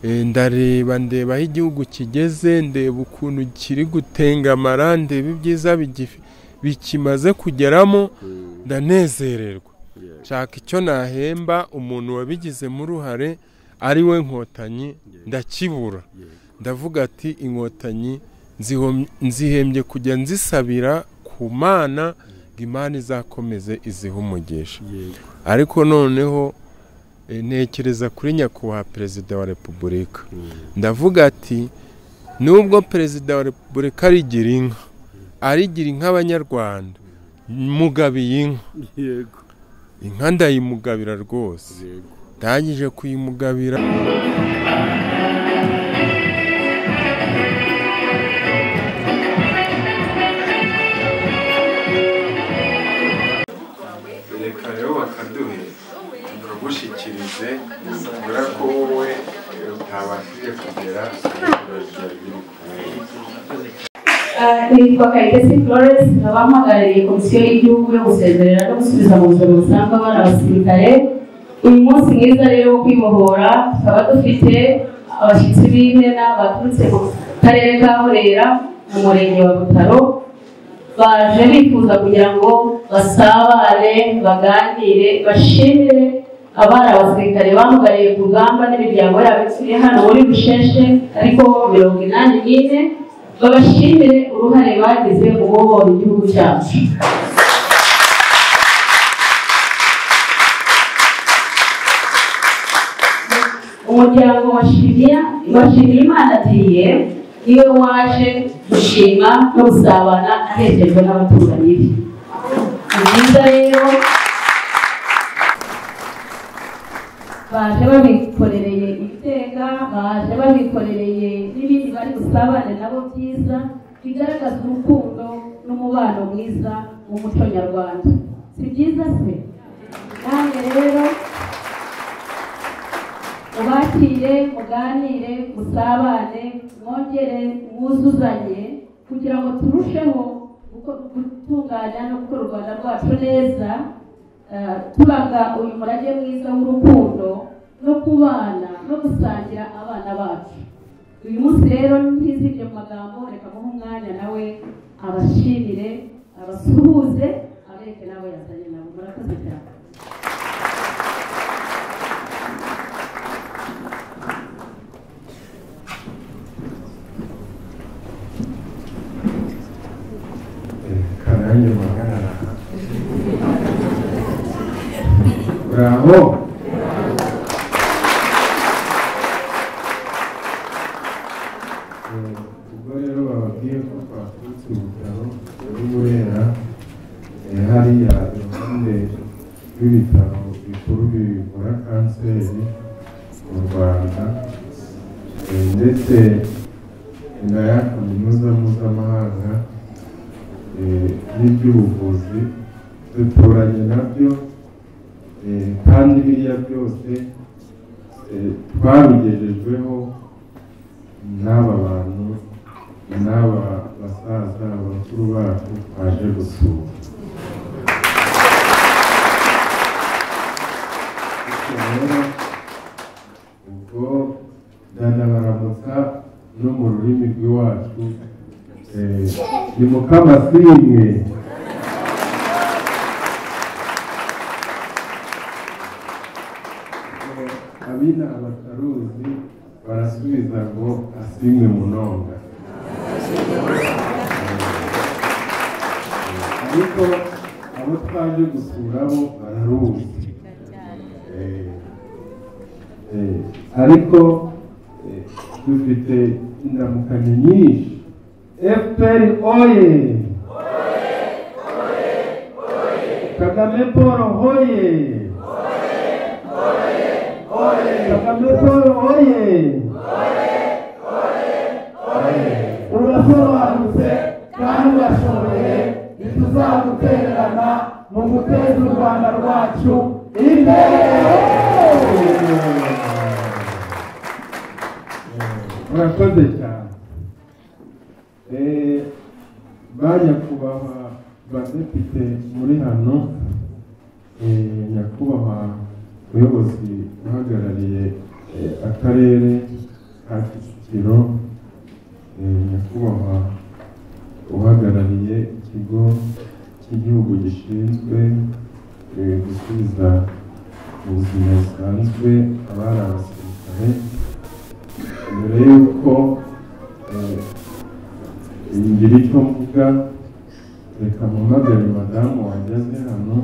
Ndareba ndeba aho igihugu kigeze, ndeba ukuntu kiri gutengamara, ndeba ibyiza bikimaze kugeramo, ndanezererwa. Nshaka icyo nahemba umuntu wabigizemo uruhare ari we Nkotanyi, ndakibura. Ndavuga ati Inkotanyi nzihembye kujya nzisabira ku Mana ngo Imana izakomeze izihe umugisha. Ariko noneho ntekereza kuri nyakubahwa Perezida wa Repubulika, ndavuga ati nubwo Perezida wa Repubulika arigira inka, arigira inka Abanyarwanda, mugabiye inka. Inka ndayimugabira rwose, ndangije kuyimugabira. Reka rero bakaduhe tukagushyikirize, kubera ko wowe utabashije kugera. Nitwa Kayitesi Flores, nkaba mpagarariye Komisiyo y'Igihugu yo gusezerera no gusubiza mu buzima busanzwe abana abasirikare. Uyu munsi mwiza rero wo kwibohora, tukaba dufite abashyitsi b'imena baturutse mu karere ka Burera mu murenge wa Butaro, baje bifuza kugira ngo basabane, baganire, bashimire abari abasirikare bamugariye ku rugamba n'imiryango yabo ituye hano muri Rusheshe, ariko 84, babashimire uruhare bagize mu kubohora igihugu cyacu. Umuryango washimiye Imana Adrien niwe waje gushima no gusabana aherekejwe n'abaturanyi be. Ni byiza rero baje babikorereye ibitega, baje babikorereye n'ibindi bari busabane nabo byiza bigaragaza urukundo n'umubano mwiza mu muco nyarwanda. Si byiza se? Namwe rero mubakire, muganire, musabane, mwongere mwuzuzanye kugira ngo turusheho gutunganya no gukora u Rwanda rwacu neza, turaga uyu murage mwiza w'urukundo no kubana no gusangira abana bacu. Uyu munsi rero ntizibye mu magambo, reka muhe umwanya nawe abashimire, abasuhuze, abereke nabo yazanye nabo. Murakoze cyane. Kanange magarara. Bravo. Ubwo rero bababwiye ko twaturutse ibitaro muri Burera, hariya iruhande rw'ibitaro bikuru bivura kanseri mu Rwanda, ndetse na ya kaminuza mpuzamahanga n'iby'ubuvuzi duturanye nabyo, kandi biriya byose twabigejejweho n'aba bantu n'aba basaza bakuru bacu twaje gusura. Ubwo ndanabaramutsa no mu rurimi rw'iwacu, ni Mukamasimwe. Abina abataruzi barasubiza ngo asimwe munonga, ariko abo twaje gusura bo bararuzi. Ariko dufite indamukanyo nyinshi. FPR oye! Kagame Paul oye! Kagame Paul oye! Urasobanutse kandi urashoboye, ntituzagutererana mu guteza u Rwanda rwacu imbere. Murakoze cyane. Ba nyakubahwa badepite muri hano, nyakubahwa muyobozi uhagarariye akarere ka Kicukiro, nyakubahwa uhagarariye ikigo cy'igihugu gishinzwe gusubiza ubuzima busanzwe abari abasirikare, mbere y'uko ngira icyo mvuga reka mpamagare madamu wageze hano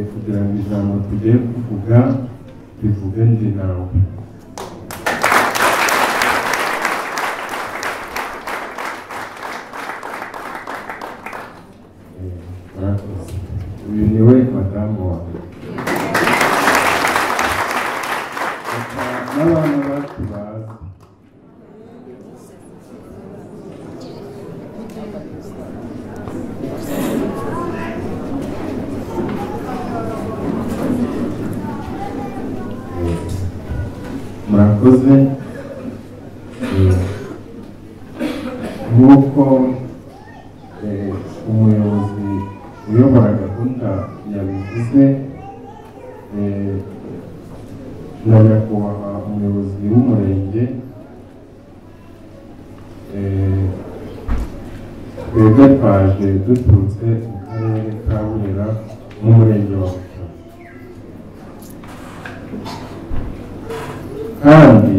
kugira ngo ijambo tugiye kuvuga rivuge ndi nawe. Uyu ni we madamu wawe n'abana bacu bazi. Murakoze. Nk'uko umuyobozi uyobora gahunda yabivuze, na nyakubahwa umuyobozi w'umurenge, twebwe twaje duturutse mu karere ka Burera n'umurenge wa Butaro, kandi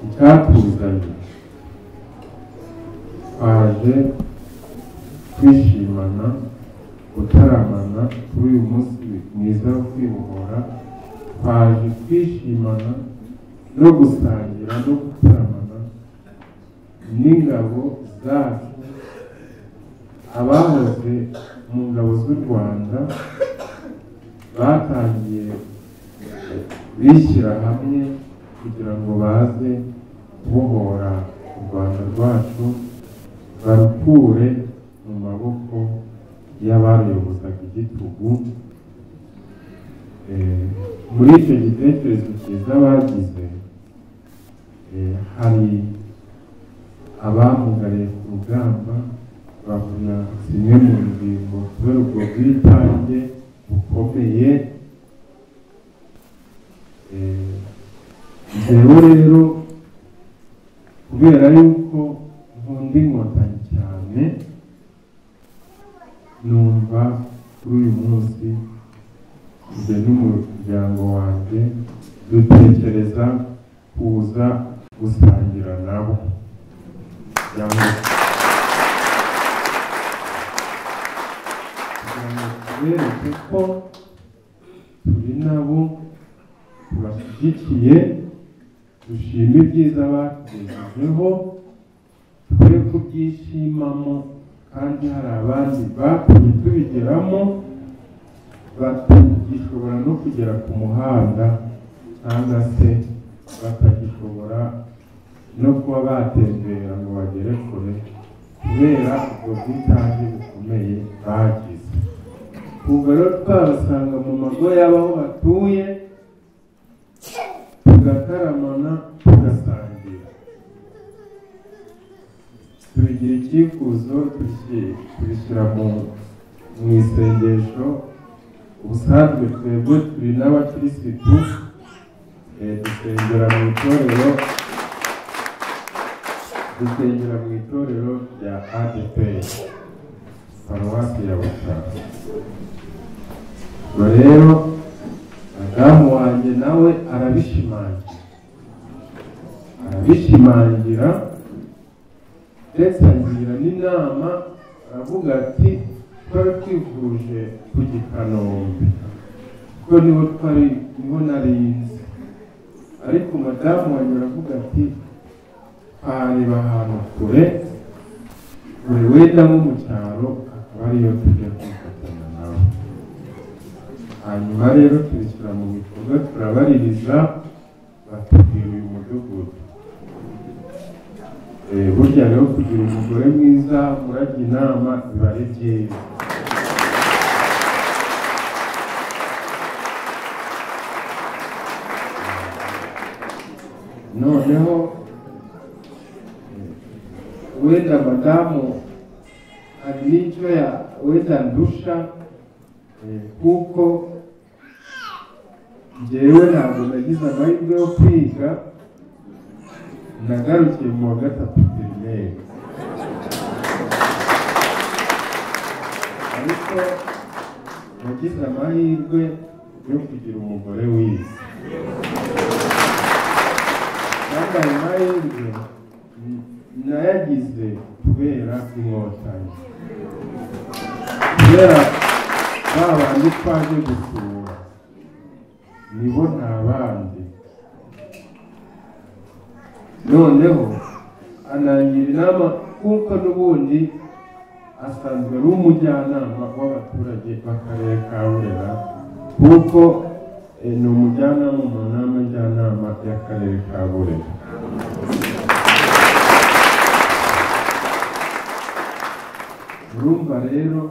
icyatuzanye twaje kwishimana, gutaramana kuri uyu munsi mwiza wo kwibohora, twaje kwishimana no gusangira no gutaramana n'ingabo zacu, abahoze mu ngabo z'u Rwanda batangiye bishyira hamwe kugira ngo baze kubohora u Rwanda rwacu, barukure mu maboko y'abaruyobozaga igitugu. Muri icyo gitekerezo cyiza bagize, hari abamugariye ku rugamba bavuna zimwe mu ngingo kubera ubwo bwitange bukomeye. Njyewe rero kubera yuko nkunda Inkotanyi cyane, numva kuri uyu munsi njye n'umuryango wanjye dutekereza kuza gusangira nabo kugira ngo tubereke ko turi nabo, tubashyigikiye, dushima ibyiza batugejejeho, twe kubyishimamo kandi hari abandi batumye tubigeramo batagishobora no kugera ku muhanda cyangwa se batagishobora no kuba batembera ngo bagere kure kubera ubwo bwitange bukomeye bagize. Ubwo rero twabasanga mu mago y'aho batuye, tugataramana, tugasangira, tubigira icyifuzo, tubishyira mu isengesho. Ubusanzwe twebwe turi n'abakirisitu, dusengera mu itorero, dusengera mu itorero rya ADEPR paruwasi ya Butaro. Ubwo rero madamu wanjye nawe arabishimangira, ndetse agira n'inama, aravuga ati twari twivuje ku Kanombe kuko niho twari, niho narinze, ariko madamu wanjye aravuga ati twareba ahantu kure kure wenda nko mu cyaro akaba ariyo tujya kwifatanya nawe. Hanyuma rero tubishyira mu bikorwa, turabaririza, batubwira uyu mudugudu. Burya rero kugira umugore mwiza murajya inama biba ari byiza. Noneho wenda madamu hari n'icyo wenda ndusha, kuko njyewe ntabwo nagize amahirwe yo kwiga, Nagarukiye mu wa gatatu primaire, ariko nagize amahirwe yo kugira umugore wize, kandi ayo mahirwe nayagize kubera Inkotanyi, kubera ba bandi twaje gusura nibo nta bandi. Noneho anangira inama, kuko n'ubundi asanzwe ari umujyanama w'abaturage b'akarere ka Burera, kuko ni umujyanama mu nama njyanama y'akarere ka Burera. Urumva rero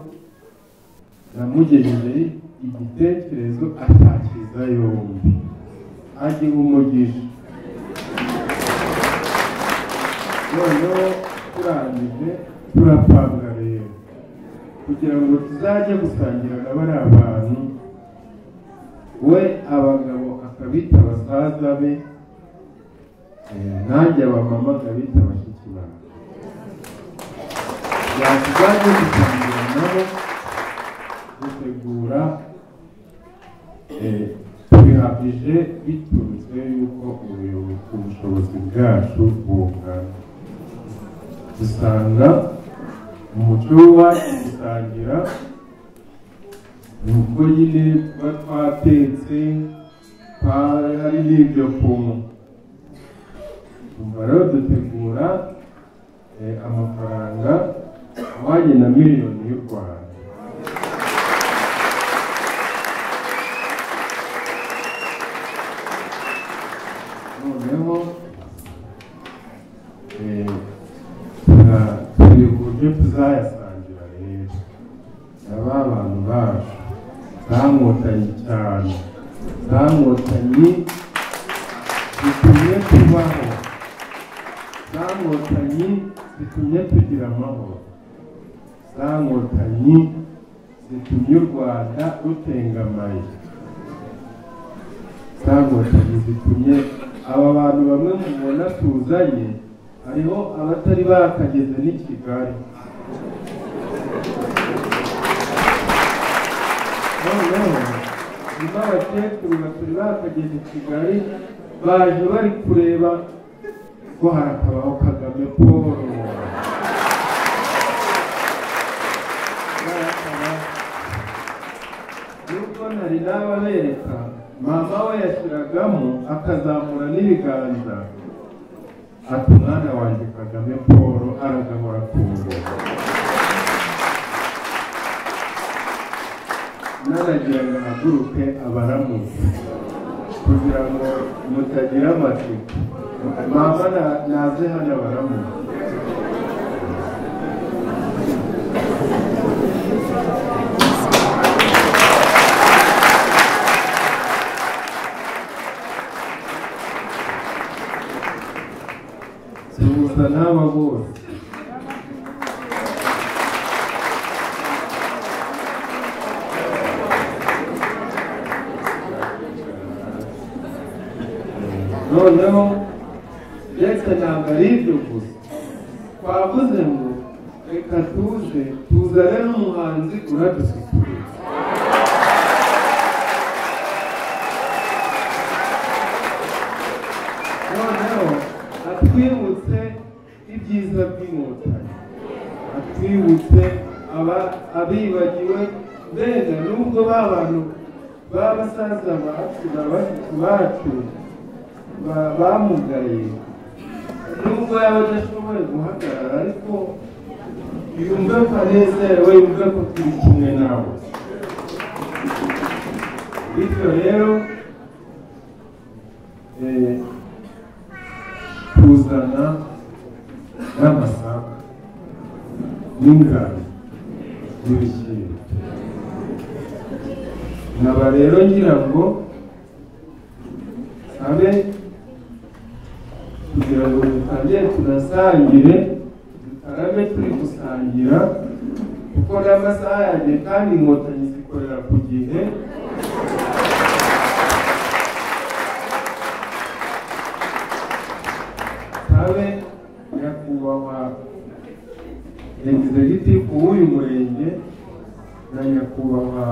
namugejeje igitekerezo atakiza yombi, agiha umugisha. Noneho turangije turapanga rero kugira ngo tuzajye gusangira na bariya bantu, we abagabo akabita basaza be, nanjye abamama akabita bashiki banjye. Tuzajye gusangira nabo, dutegura tubihagije biturutse yuko ubushobozi bwacu bungana. Dusanga umuco w'iwacu gusangira ni uko nyine tuba twatetse, hari n'ibyo kunywa. Ubwo rero dutegura amafaranga ahwanye na miliyoni y'u Rwanda. Noneho turi uburyo tuzayasangira rero na ba bantu bacu zankotanyi cyane, zankotanyi zitumye tubaho, zankotanyi zitumye tugira amahoro, zankotanyi zitumye u Rwanda rutengamaye, zankotanyi zitumye aba bantu bamwe mubona tuzanye hariho abatari bakageze n'i Kigali. Noneho nyuma abakecuru batari bakageze i Kigali baje bari kureba ko harakabaho Kagame Paul. Nubwo ntari nababereka, mama we yashyiragamo akazamura n'ibiganza ati umwana wanjye Kagame Paul aragahora ku ngoma. Nanagira ngo ahaguruke abaramutse kugira ngo mutagira amatsiko. Mama naze hano abaramutse. Suhuza n'aba bose. Noneho ndetse ntabwo ari ibyo gusa, twavuze ngo reka tuze tuzane n'umuhanzi uradususurutsa. Noneho atwibutse ibyiza by'Inkotanyi, atwibutse abibagiwe, mbega nubwo ba bantu b'abasaza bacu na bashiki bacu bamugaye, nubwo yaba adashoboye guhagarara, ariko yumve ko anezerewe, yumve ko turi kumwe nawe. Bityo rero kuzana n'amasaka n'ingano n'ibishyimbo. Nkaba rero ngira ngo sabe kugira ngo dutangire tunasangire, dutarame turi gusangira, kuko n'amasaha yanjye kandi Inkotanyi zikorera ku gihe. Nsabe nyakubahwa executive w'uyu murenge na nyakubahwa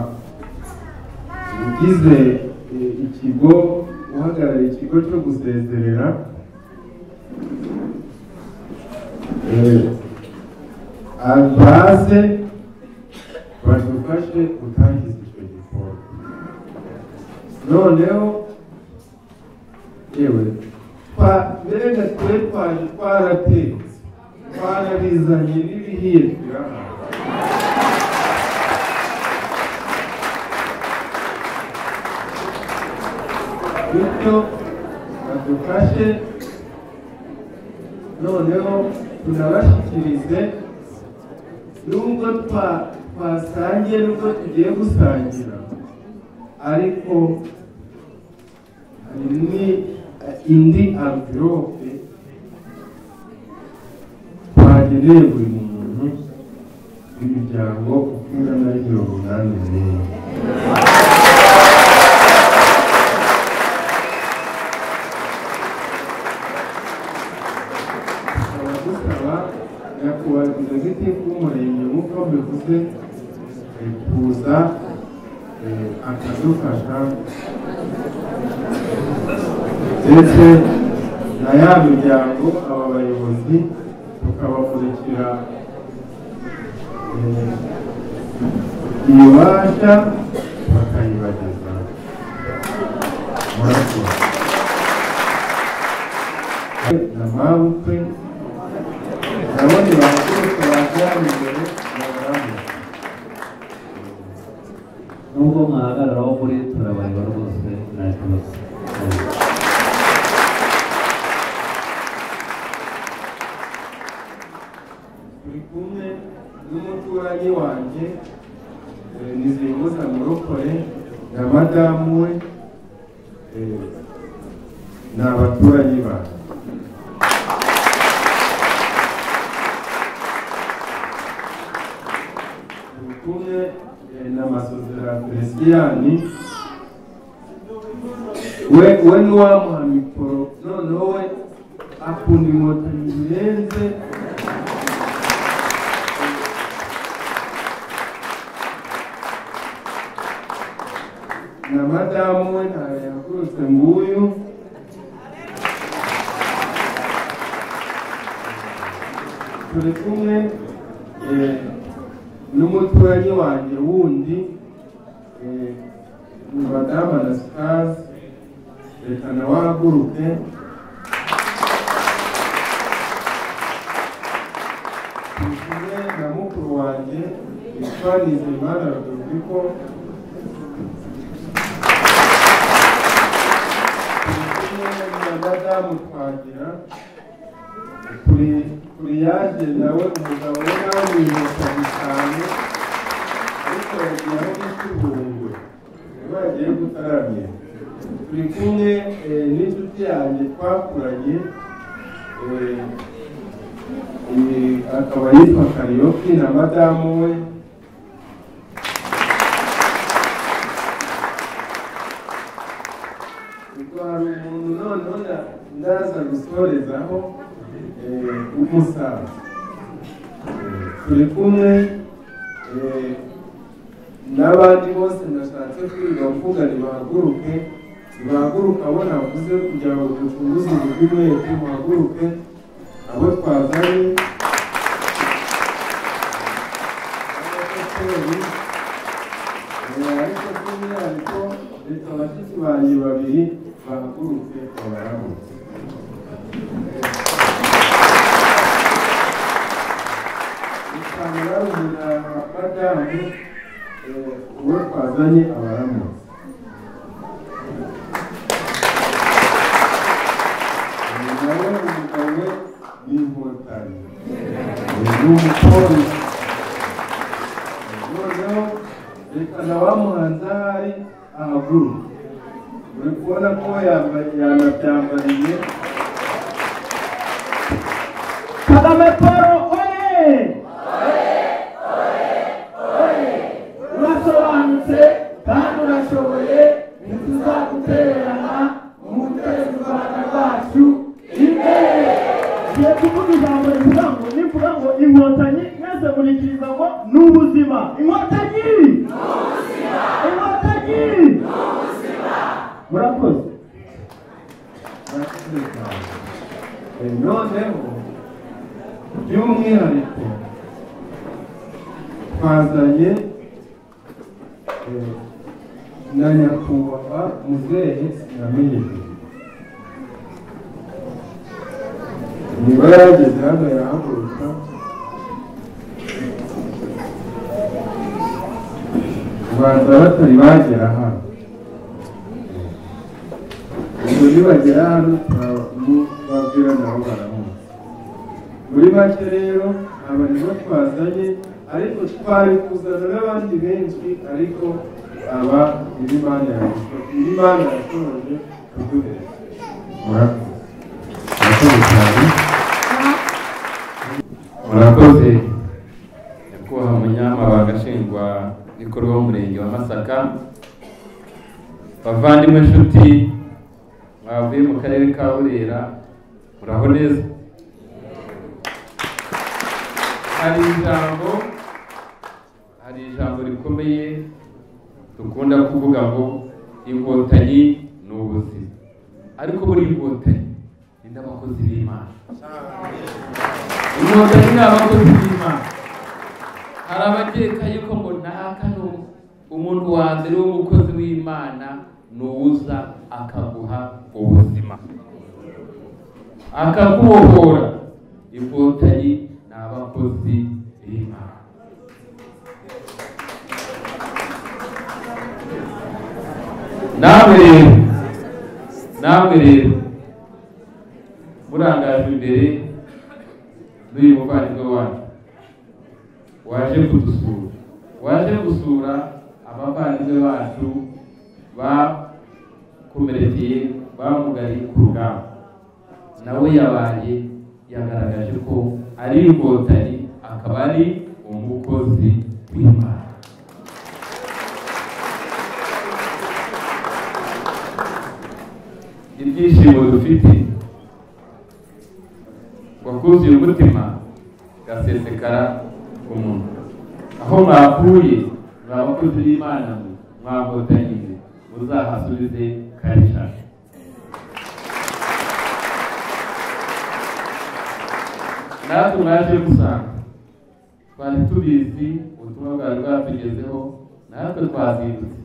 ugize ikigo, uhagarariye ikigo cyo gusezerera, abaze badufashe gutangiza icyo gikorwa. Noneho yewe mbega twe twaje twaratetse, twarabizanye n'ibihiye turaha. Bityo badufashe, noneho tunabashyikirize, nubwo twasangiye, nubwo tugiye gusangira, ariko hari indi envelope twageneye buri muntu imiryango uko ingana ari 84. Tukaba dusaba nyakubahwa executive w'umurenge, nk'uko bivuze, kuza akadufasha, ndetse na ya miryango aba bayobozi tukabamurikira iyo basha bakayibageza. Murakoze. Na mabukwe nabone bahagurutse baje imbere babaramutse. Nubwo mwahagararaho muri turabareba rwose nta kibazo. Turi kumwe n'umuturanyi wanjye Nizeyimbuza Murokore na madamu we, ni abaturanyi banjye. Turi kumwe na Masozera Feliciyani, we n'uwamuha mikoro, noneho we akunda inkotanyi birenze. Na madamu we ntayo yahagurutse nguyu. Turi kumwe n'umuturanyi wanjye wundi, ni madamu Anastase, reka nawe ahaguruke. Turi kumwe na mukuru wanjye witwa Nizeyimana Rodoviko. Turi kumwe na madamu Twagira kuri yaje nawe, umugabo we nawe ni inkotanyi cyane, ariko yagiye aho bita Ubungwe, niba yagiye gutaramira. Turi kumwe n'inshuti yanjye twakuranye, akaba yitwa Kariyoki na madamu we. Ubwo hari umuntu noneho ndaza gusorezaho umusaza. Turi kumwe n'abandi bose nashatse kwiga mvuga nibahaguruke, nibahaguruke abo navuze kugira ngo ducunguze uburyo mwese muhaguruke, abo twazanye abashoferi, ariko by'umwihariko reka bashiki banjye babiri bahaguruke babaramutse. Usanga barumuna madamu uwo twazanye abaramutse. Nawe umugabo we ni inkotanyi, ni umupolisi. Noneho reka na wa muhanzi ahari ahaguruke. Uri kubona ko yanabyambariye. Kagame Paul oye! Urasobanutse kandi urashoboye, ntituzagutererana mu guteza u Rwanda rwacu imbere. Inkotanyi, mwese murikiriza ngo ni ubuzima. Inkotanyi ni ubuzima, Inkotanyi ni ubuzima. Murakoze. Noneho by'umwihariko twazanye na nyakubahwa muzehe Sinamenye. Niba yageze hano yahaguruka. Rwanda batari bagera hano, ubwo nibagera hano turababwira nabo baramuzi. Muri make rero aba nibo twazanye, ariko twari kuzana n'abandi benshi, ariko aba Imana yashoboje kuduhereza. Murakoze. Murakoze cyane. Murakoze nyakubahwa munyamabanga nshingwabikorwa w'umurenge wa Masaka, bavandimwe nshuti mwavuye mu karere ka Burera, muraho neza. Hari ijambo rikomeye dukunda kuvuga ngo Inkotanyi ni ubuzima, ariko buri Inkotanyi ni n'abakozi b'Imana. Inkotanyi ni abakozi b'Imana. Hari abakeka yuko ngo naka umuntu wa mbere w'umukozi w'Imana ni uwuza akaguha ubuzima, akakubohora. Inkotanyi ni abakozi b'Imana. Namwe rero murangajwe imbere n'uyu muvandimwe wacu waje kudusura, waje gusura abavandimwe bacu bakomerekeye, bamugariye ku rugamba, nawe yabaye yagaragaje ko ari Inkotanyi, akaba ari umukozi w'Imana. Ibyishimo dufite wakuzuye umutima gasesekara ku muntu. Aho mwakuye mwa bakozi b'Imana mwe mwakotanyize, muzahasubize karishasha. Natwe mwaje gusanga twari tubizi, ubutumwa bwari bwatugezeho, natwe twazindutse,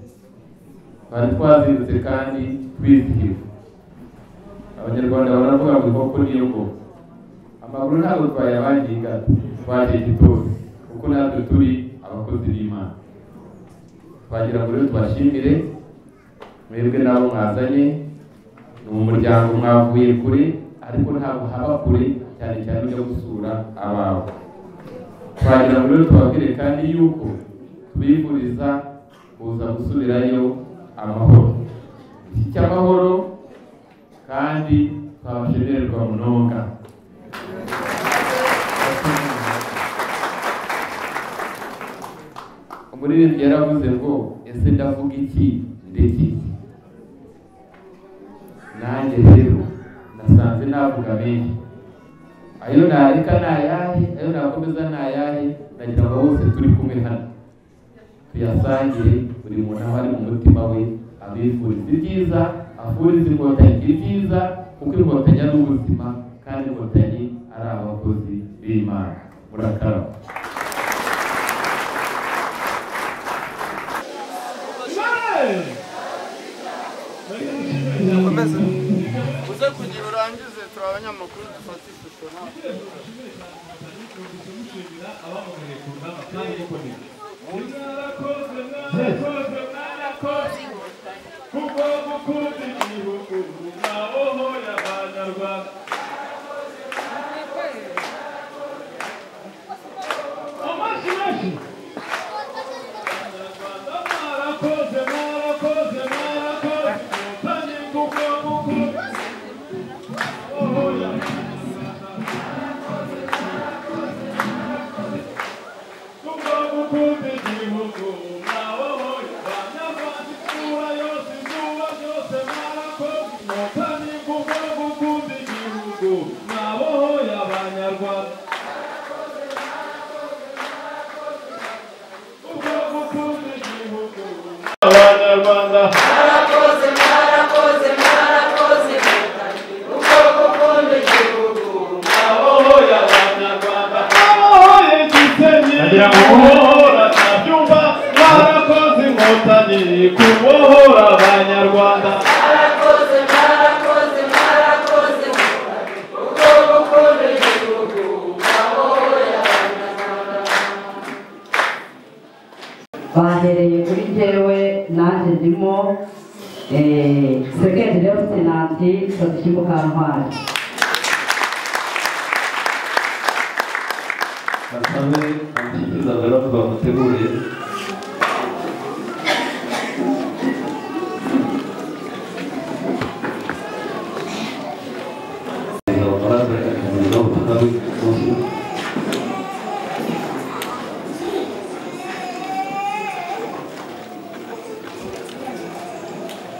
twari twazindutse kandi twizihiwe. Abanyarwanda baravuga ngo inkoko niyo ngoma. Amaguru ntabwo twayabangiye ingata, twaje gitozi, kuko natwe turi abakozi b'Imana. Twagira ngo rero tubashimire mwebwe n'abo mwazanye. Ni umuryango mwavuye kure, ariko ntabwo haba kure cyane cyane ujya gusura abawe. Twagira ngo rero tubabwire kandi yuko tubifuriza kuza gusubirayo amahoro, iki cy'amahoro, kandi twabashemererwa munonga. Umuririmbyi yaravuze ngo ese ndavuga iki ndetse iki? Nanjye rero nasanze navuga menshi, ayo nareka ni ayahe, ayo nakomeza ni ayahe, nagira ngo bose turi kumwe hano tuyasangire, buri muntu aho ari mu mutima we abifuriza ibyiza, afuriza Inkotanyi ibyiza, kuko Inkotanyi ari ubuzima kandi Inkotanyi ari abakozi b'Imana. Murakaraba. Uze kugira urangize, turi abanyamakuru dufata ishusho nawe. Kuko gukunda igihugu mwabohoye Abanyarwanda. Amashyi menshi. Abanyarwanda mwarakoze, mwarakoze, mwarakoze, Inkotanyi kuko gukunda mwabohoye Abanyarwanda. Kuko gukunda igihugu mwabohoye Abanyarwanda. Isura yose, izuba ryose, mwarakoze, Inkotanyi kuko gukunda igihugu. Ndagira ngo kubohora Byumba, mwarakoze Inkotanyi kubohora Abanyarwanda. Mwarakoze, mwarakoze, mwarakoze, uko gukunda igihugu mwabohoye Abanyarwanda. Bahereye kuri njyewe, nanjye ndimo second lieutenant Sophie Mukantwari. Basabe amushyikiza envelope bamuteguriye. Honorable akamugezaho ubutumwa bw'umunsi.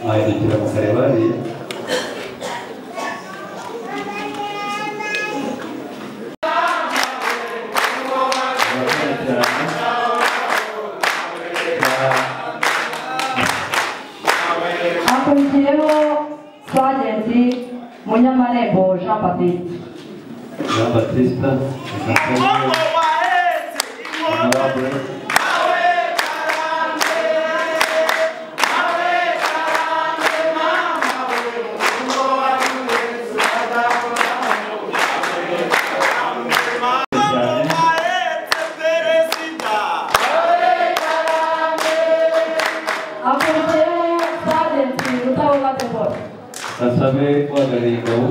Mwahindukira mukareba hariya. Murakoze cyane. Hakurikiyeho Sergeant Munyamarembo Jean Baptiste. Jean Baptiste, Honorable. Cyane. Hakurikiyeho Sergeant Rutaboga Deborah. Basabe uhagarariye ingabo.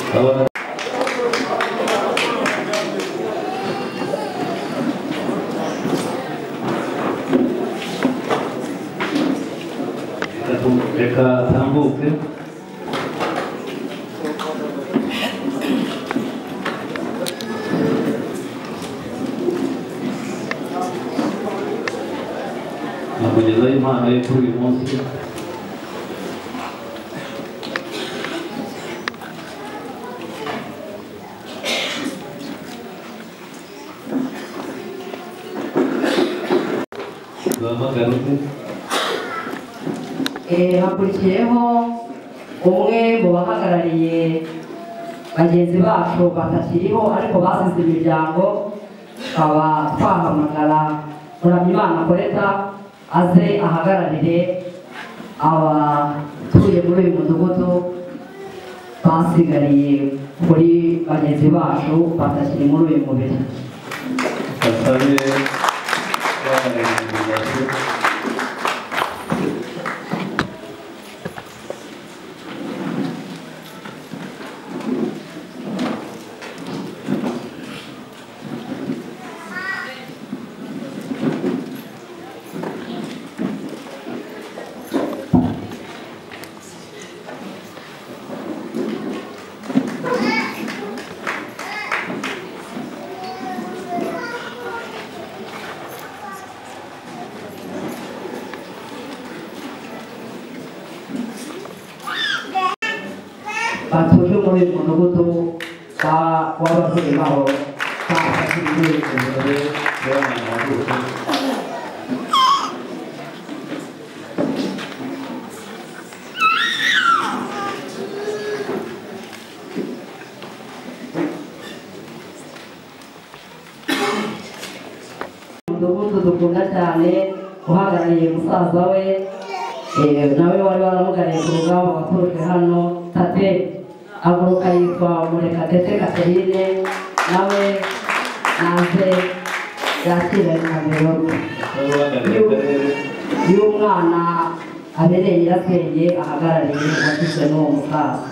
Ndabona reka atambuke. Nakugezaho impano ye kuri uyu munsi. Duhamagare undi. Hakurikiyeho umwe mu bahagarariye bagenzi bacu batakiriho ariko basize imiryango, tukaba twahamagara Muramyimana Coletta aze ahagararire abatuye muri uyu mudugudu basigariye kuri bagenzi bacu batakiri muri uyu mubiri. Basabe uhagarariye imiryango. Batuje muri uyu mudugudu w'ababyeyi babo batakiri muri uyu mubiri. Basabe uhagarariye ahaguruke. Umudugudu dukunda cyane, uhagarariye musaza we nawe wari waramugariye ku rugamba waturutse hano Tate aguruka yitwa Murekatete Catherine, nawe naze yakira envelope Basabe uhagarariye akarere. y'umwana abereye nyirasenge ahagarariye washyizwe n'uwo musaza.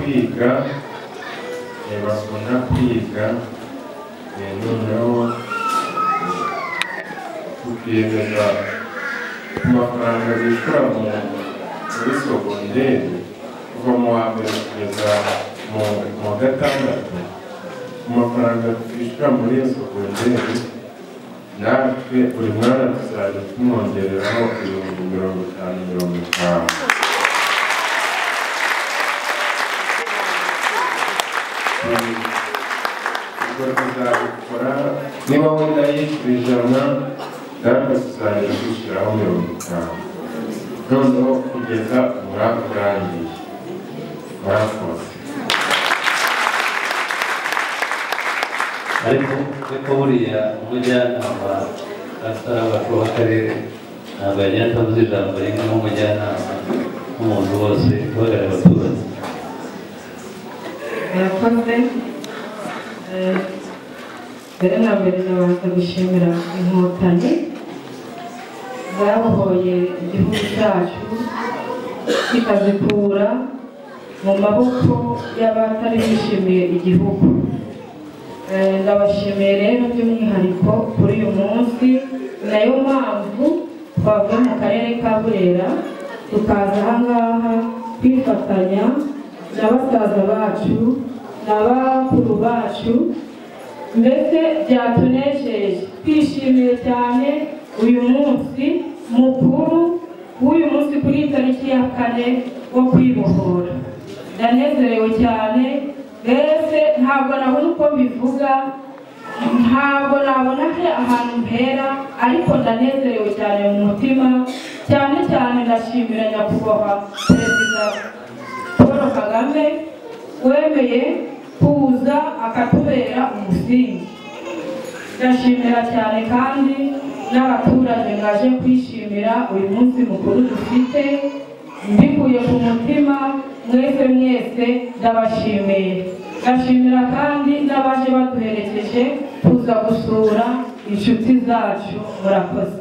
kwiga, bakunda kwiga, noneho tukiyemeza ku mafaranga bishyura muri sogonderi kuva mu wa mbere kugeza mu wa gatandatu, ku mafaranga twishyura muri iyo sogonderi natwe buri mwana tuzajya tumwongereraho 50,000 50,000. Ubwo tuzabikora niba wenda yishyura 100 natwe tuzajya twishyuraho 50, noneho kugeza umwaka urangiye. Murakoze. Ariko buriya umujyanama atari abakuru b'akarere ntabwo yagiye atavuze ijambo rimwe nk'umujyanama nk'umuntu wose uhagarariye abaturage. Murakoze. Mbere na mbere ndabanza gushimira Inkotanyi zabohoye igihugu cyacu kikazikura mu maboko y'abatari bishimiye igihugu. Ndabashimiye rero by'umwihariko kuri uyu munsi, nayo mpamvu twavuye mu karere ka Burera tukaza aha ngaha kwifatanya na basaza bacu na bakuru bacu, mbese byatunejeje, twishimiye cyane uyu munsi mukuru w'uyu munsi kuri tariki ya 4 wo kwibohora. Ndanezerewe cyane, mbese ntabwo nabona uko mbivuga, ntabwo nabona ahantu mpera, ariko ndanezerewe cyane mu mutima. Cyane cyane ndashimira Nyakubahwa Perezida Paul Kagame wemeye kuza akatubera umusingi. Ndashimira cyane kandi n'abaturage mwaje kwishimira uyu munsi mukuru dufite, mbikuye ku mutima mwese mwese ndabashimiye. Ndashimira kandi n'abaje baduherekeje kuza gusura inshuti zacu. Murakoze.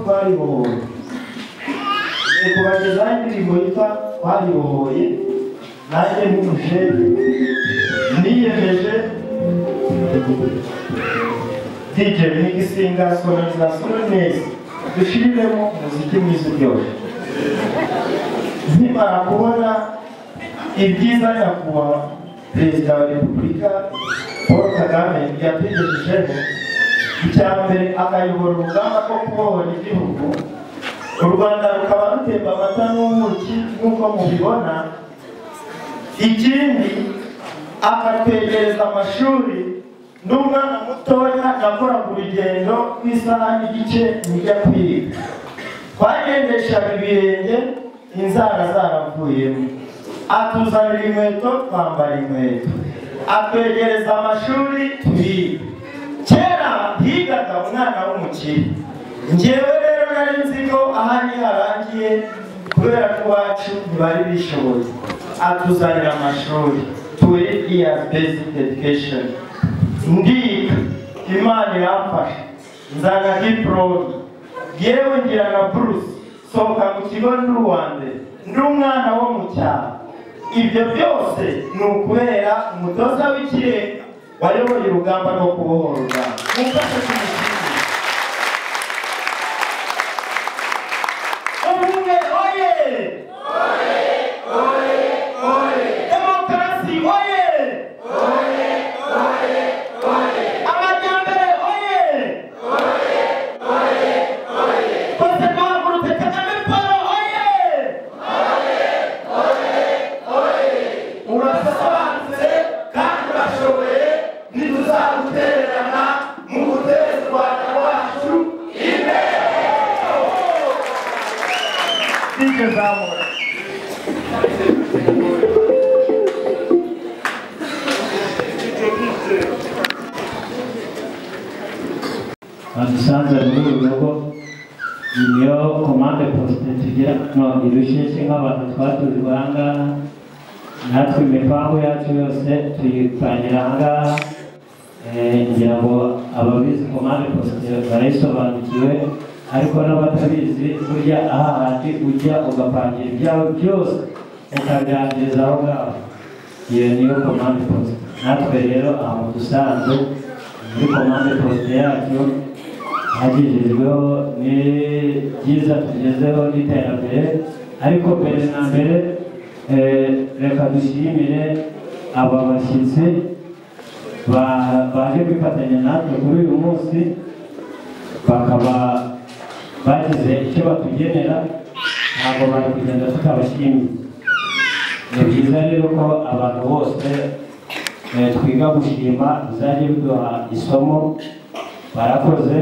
Twaribohoye kubagezaho indirimbo yitwa Twaribohoye, nanjye nk'umusheri niyemeje DJ Nigisinga sonorisation neza dushiriremo umuziki mwiza uryoshye. Nkimara kubona ibyiza Nyakubahwa Perezida wa Repubulika Paul Kagame yatugejejeho, icya mbere akayobora urugamba rwo kubohora igihugu, u Rwanda rukaba rutemba amata n'ubuki nk'uko mubibona. Ikindi akatwegereza amashuri, n'umwana mutoya yakoraga urugendo rw'isaha n'igice njya kwiga, twagendeshaga ibirenge inzara zaravuyemo, atuzanira inkweto twambara inkweto, atwegereza amashuri turiga. Kera higaga umwana w'umukire, njyewe rero nari nzi ko aha harangiye kubera ko iwacu ntibari bishoboye, atuzanira amashuri 12 years basic education, ndiga, Imana iramfasha nzana diplome, yewe ngira na buruse, sohoka mu kigo ndi uwa mbere, ndi umwana wo mu cyaro. Ibyo byose ni ukubera umutoza w'ikirenga wayoboye urugamba rwo kubohora u Rwanda. Mumfashe kumushimira. Ubumwe oye! Oye! Oye! Demokarasi oye! Oye! Oye! Oye! Amajyambere oye! Oye! Oye! Oye! Twese duhagurutse Kagame Paul oye! Oye! Oye! Oye! Urasobanutse kandi urashoboye, ntituzagutererana mu guteza u Rwanda rwacu imbere. DJ zamura. Badusanze muri uru rugo, niyo komande posite tugira hano i Rusheshe nk'abantu twatujwe aha ngaha, natwe imipangu yacu yose tuyitangira aha ngaha. Ngira ngo ababizi komande posite barayisobanukiwe, ariko n'abatabizi burya ahandi ujya ugapangira ibyawe byose ukabirangiriza aho ngaho, iyo niyo komande posite. Natwe rero aho dusanzwe muri komande posite yacu hagejejweho ni byiza tugezeho n'iterambere, ariko mbere na mbere reka dushimire aba bashyitsi baje kwifatanya natwe kuri uyu munsi, bakaba bagize icyo batugenera, ntabwo bari kugenda tutabashimiye. Ni byiza rero ko abantu bose twiga gushima, bizajye biduha isomo. Barakoze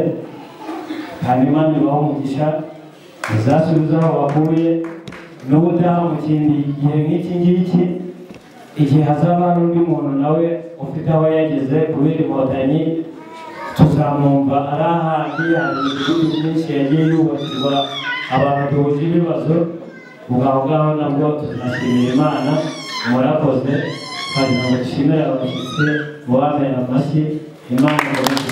kandi Imana ibahe umugisha, izasubize aho bakuye n'ubutaha mu kindi gihe nk'iki ngiki, igihe hazaba hari undi muntu nawe ufite aho yageze kubera Inkotanyi, tuzamwumva ari ahandi. Hari imidugudu myinshi yagiye yubakirwa abantu duhuje ibibazo, ubwo aho ngaho nabwo tuzashimira Imana. Murakoze, twagira ngo dushimire abashyitsi mubamera amashyi. Imana ibahe.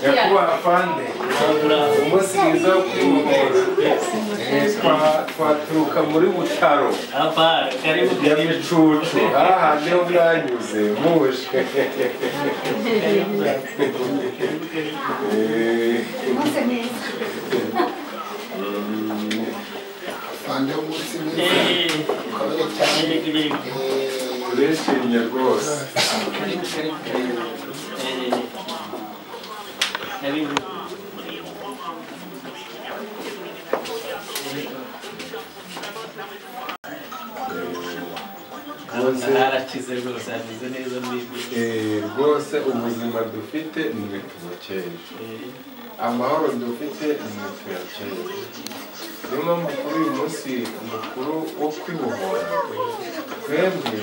Nyakubahwa Afande, umunsi mwiza wo kwibohora. Twaturuka muri Butaro ya Micucu, hahandi ho mwanyuze muje. Afande, umunsi mwiza ukomeye cyane. Turishimye rwose. Harakize rwose, hameze neza muri rwose. Ubuzima dufite nimwe tubukesha, amahoro dufite nimwe tuyakesha. Niyo mpamvu kuri uyu munsi mukuru wo kwibohora twebwe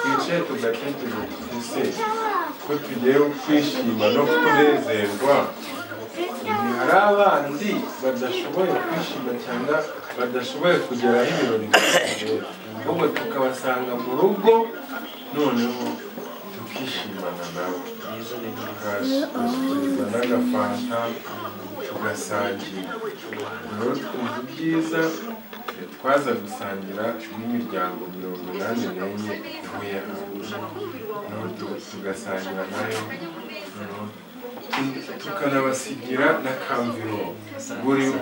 twicaye tugatekereza tuti se ko tugiye kwishima no kunezerwa, hari abandi badashoboye kwishima cyangwa badashoboye kugeraho ibirori bibera, ahubwo tukabasanga mu rugo noneho tukishimana nabo, tukashyikiriza n'agafanta tugasangira. Rero twumva ibyiza twaza gusangira n'imiryango 84 ihuye hamwe, noneho tugasangira nayo, tukanabasigira n'akamviro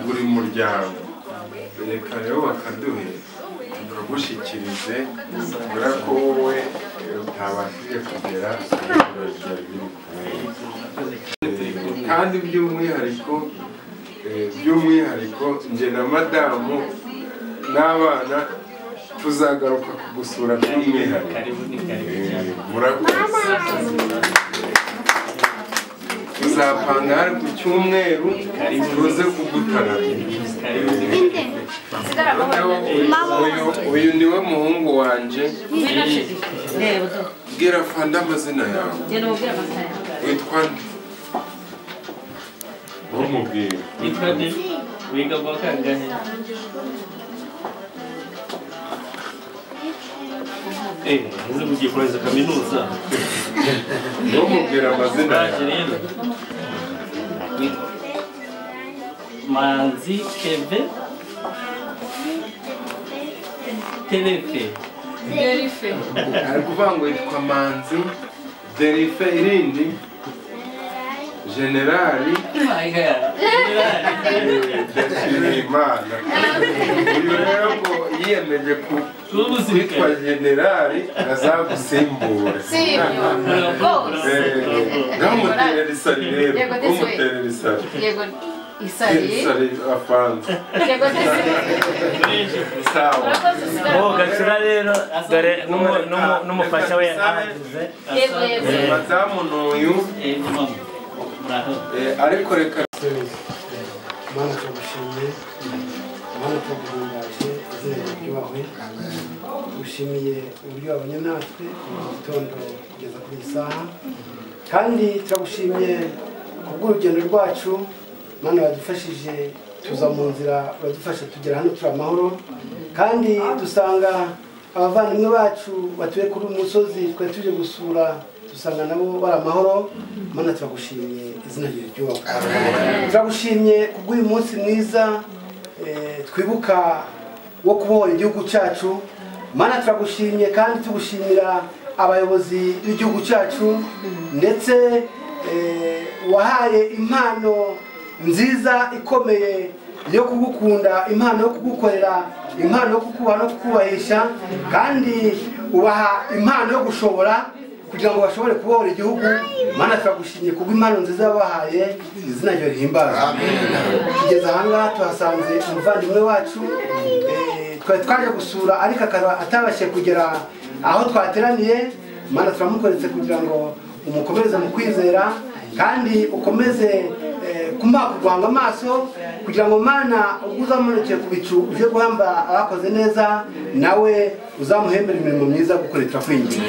buri muryango. Reka rero bakaduhe tukagushyikirize, kubera ko wowe utabashije kugera ibirori byari biri kubera. Kandi by'umwihariko njye na madamu n'abana tuzagaruka kugusura by'umwihariko. Murakoze. Tuzapanga hari ku cyumweru tuze kugutaramira. Uyu niwe muhungu wanje. Bwira Afande amazina yawe. Witwa nde? Ntumubwire. Witwa nde? Wiga mu wa kangahe? Uzi ugiye kurangiza kaminuza. Ntumubwire amazina yawe. Manzi Keve Telefe Derife. Ari kuvuga ngo yitwa Manzi Derife irindi Generali Ndashimira. Uyu rero ngo yiyemeje kwitwa Generali azagusimbura. Ngamuterera isari rero, ngamuterera isari. Yego isari. Isari Afande. Yego sawa. Oh, Gacura rero dore n'umufasha we ahageze. Yego yego. Madamu n'uyu. Ariko reka Mana turagushimiye, Mana turaguhimbaje, izina ryawe ryubahwe. Tugushimiye uburyo wabanye natwe kuva mu gitondo kugeza kuri iyi saha, kandi turagushimiye kubw'urugendo rwacu. Mana wadufashije tuza mu nzira, uradufasha tugera hano turi amahoro, kandi dusanga abavandimwe bacu batuye kuri uyu musozi twari tuje gusura, dusanga nabo bari amahoro. Mana turagushimye, izina ryawe ryubahwe. Turagushimye kubw'uyu munsi mwiza twibuka wo kubohora igihugu cyacu. Mana turagushimye kandi tugushimira abayobozi b'igihugu cyacu, ndetse wahaye impano nziza ikomeye yo kugukunda, impano yo kugukorera, impano yo kukubaha no kukubahisha, kandi ubaha impano yo gushobora kugira ngo bashobore kubohora igihugu. Mana turagushimye kubw'impano nziza wabahaye, izina ryawe rihimbazwe. Tugeze aha ngaha tuhasanze umuvandimwe wacu twari twaje gusura, ariko akaba atabashije kugera aho twateraniye. Mana turamukoretse kugira ngo umukomereze mu kwizera, kandi ukomeze kumuha kurwanga amaso, kugira ngo Mana ubwo uzamurekeye ku bicu uje guhamba abakoze neza, nawe uzamuhembera imirimo myiza gukorera. Turakwinginze,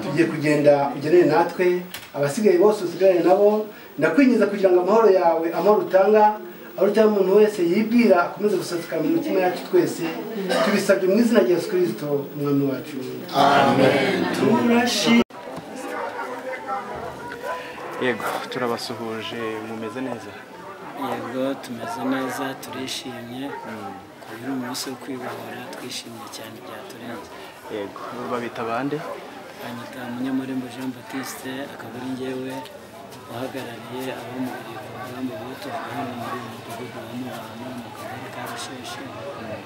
tugiye kugenda ugenere natwe abasigaye bose usigarane nabo. Ndakwinginze kugira ngo amahoro yawe, amahoro utanga, aho utanga umuntu wese yibwira, akomeze gusasikara mu mitima yacu twese. Tubisabye mu izina rya Yesu Kristo umwami wacu, amen. Yego, turabasuhuje, mumeze neza? Yego, tumeze neza, turishimye. Kuri uyu munsi wo kwibohora twishimye cyane byaturenze. Yego, babita bande? Banyita Munyamurembo Jean Baptiste, akaba ari njyewe uhagarariye abamugariye ku rugamba batuvuga hano muri uyu mudugudu wa Mubano mu kagari ka Rusheshe,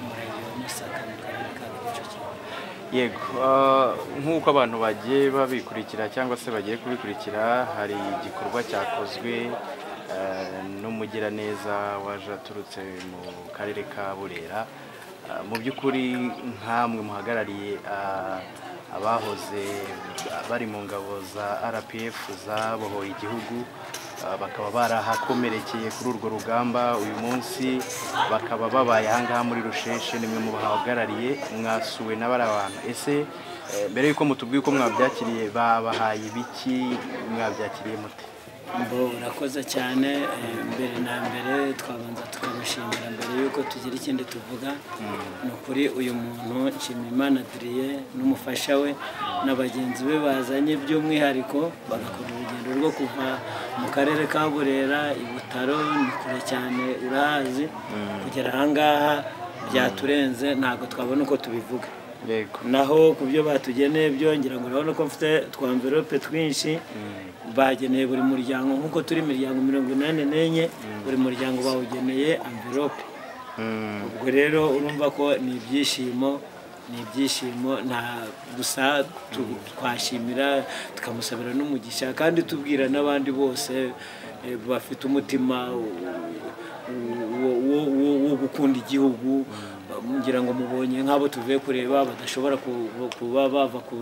umurenge wa Masaka, mu karere ka Kicukiro. Yego, nk'uko abantu bagiye babikurikira cyangwa se bagiye kubikurikira, hari igikorwa cyakozwe n'umugiraneza waje aturutse mu karere ka Burera. Mu by'ukuri nkamwe muhagarariye abahoze bari mu ngabo za RPF zabohoye igihugu, bakaba barahakomerekeye kuri urwo rugamba, uyu munsi bakaba babaye ahangaha muri Rusheshe, nimwe mu bahagarariye, mwasuwe n'abari abantu. Ese mbere yuko mutubwiye uko mwabyakiriye, babahaye ibiki, mwabyakiriye mute? Mbo urakoze cyane. Mbere na mbere twabanza tukamushimira mbere yuko tugira ikindi tuvuga. Ni ukuri uyu muntu Nshimiyimana Adrien n'umufasha we na bagenzi be bazanye by'umwihariko bagakora urugendo rwo kuva mu karere ka Burera i Butaro, ni kure cyane urahazi, kugera ahangaha byaturenze, ntabwo twabona uko tubivuga. Naho ku byo batugeneye byo ngira ngo urabona ko mfite twa envelope twinshi bageneye buri muryango, nk'uko turi imiryango 84, buri muryango bawugeneye envelope. Ubwo rero urumva ko ni ibyishimo, ni ibyishimo. Nta gusa twashimira tukamusabira n'umugisha, kandi tubwira n'abandi bose bafite umutima wo gukunda igihugu. Ngira ngo mubonye nk'abo tuvuye kureba badashobora kuba bava ku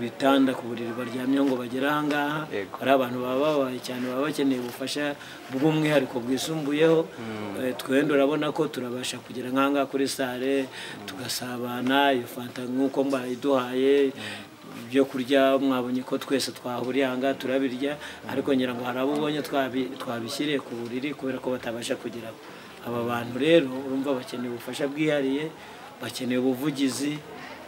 bitanda, ku buriri baryamyeho ngo bagere ahangaha. Hari abantu baba babaye cyane, baba bakeneye ubufasha bw'umwihariko bwisumbuyeho. Twenda urabona ko turabasha kugera nk'ahangaha kuri sale tugasabana, iyo fanta nk'uko mbayiduhaye, ibyo kurya mwabonye ko twese twahuriye ahangaha turabirya, ariko ngira ngo hari abo ubonye twabishyiriye ku buriri kubera ko batabasha kugeraho. Aba bantu rero urumva bakeneye ubufasha bwihariye, bakeneye ubuvugizi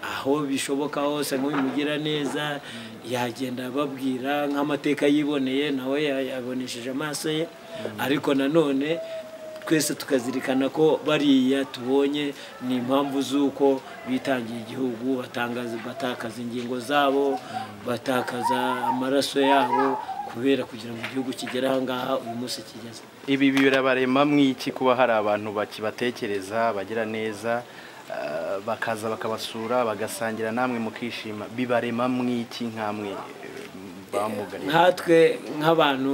aho bishoboka hose. Nk'uyu mugiraneza yagenda ababwira nk'amateka yiboneye, nawe yabonesheje amaso ye, ariko nanone twese tukazirikana ko bariya tubonye ni impamvu z'uko bitangiye igihugu, batakaza ingingo zabo, batakaza amaraso yabo kubera kugira ngo igihugu kigere ahangaha uyu munsi kigeze. Ibi birabarema mwiki kuba hari abantu bakibatekereza, bagira neza, bakaza bakabasura, bagasangira namwe mukishima, bibarema mwiki nkamwe bamugariye? Nkatwe nk'abantu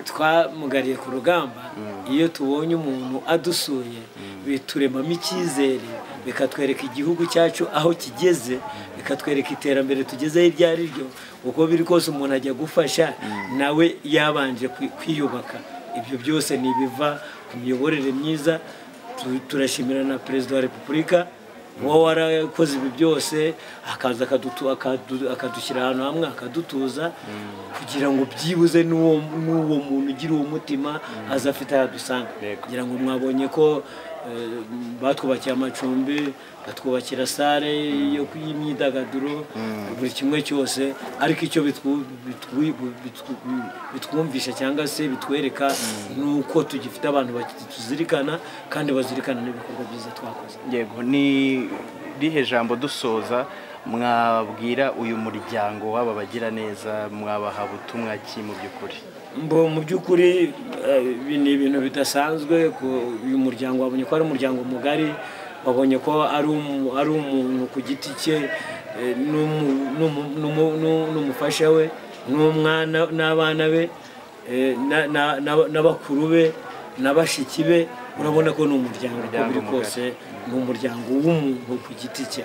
twamugariye ku rugamba, iyo tubonye umuntu adusuye bituremamo icyizere, bikatwereka igihugu cyacu aho kigeze, bikatwereka iterambere tugezeho iryo ari ryo. Uko biri kose umuntu ajya gufasha nawe yabanje kwiyubaka. Ibyo byose ni ibiva ku miyoborere myiza. Turashimira na Perezida wa Repubulika uwo warakoze ibi byose, akaza akadushyira ahantu hamwe akadutuza, kugira ngo byibuze n'uwo muntu ugira uwo mutima aza afite ahadusanga. Kugira ngo mwabonye ko batwubakiye amacumbi, batwubakira sale yo y'imyidagaduro, buri kimwe cyose, ariko icyo bitwumvisha cyangwa se bitwereka nuko tugifite abantu bakituzirikana kandi bazirikana n'ibikorwa byiza twakoze. Yego, ni rihe jambo dusoza mwabwira uyu muryango w'aba bagira neza, mwabaha butumwa ki mu by'ukuri? Mbo mu by'ukuri ni ibintu bidasanzwe. Uyu muryango wabonye ko ari umuryango mugari, wabonye ko ari umuntu ku giti cye n'umufasha we n'umwana n'abana be n'abakuru be n'abashiki be. Urabona ko ni umuryango uko biri kose, ni umuryango w'umuntu ku giti cye.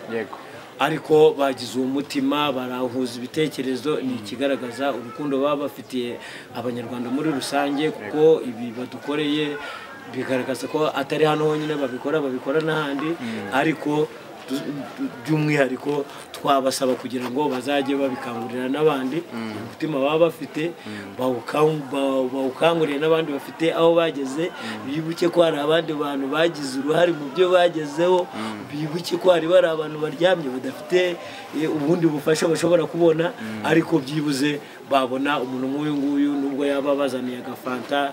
Ariko bagize uwo mutima, barahuza ibitekerezo, ni ikigaragaza urukundo baba bafitiye abanyarwanda muri rusange, kuko ibi badukoreye bigaragaza ko atari hano honyine babikora, babikora n'ahandi, ariko by'umwihariko twabasaba kugira ngo bazajye babikangurira n'abandi, umutima baba bafite bawukangurire n'abandi bafite aho bageze, bibuke ko hari abandi bantu bagize uruhare mu byo bagezeho, bibuke ko hari bari abantu baryamye badafite ubundi bufasha bashobora kubona, ariko byibuze Babona umuntu nk'uyu nguyu nubwo yaba bazaniye agafanta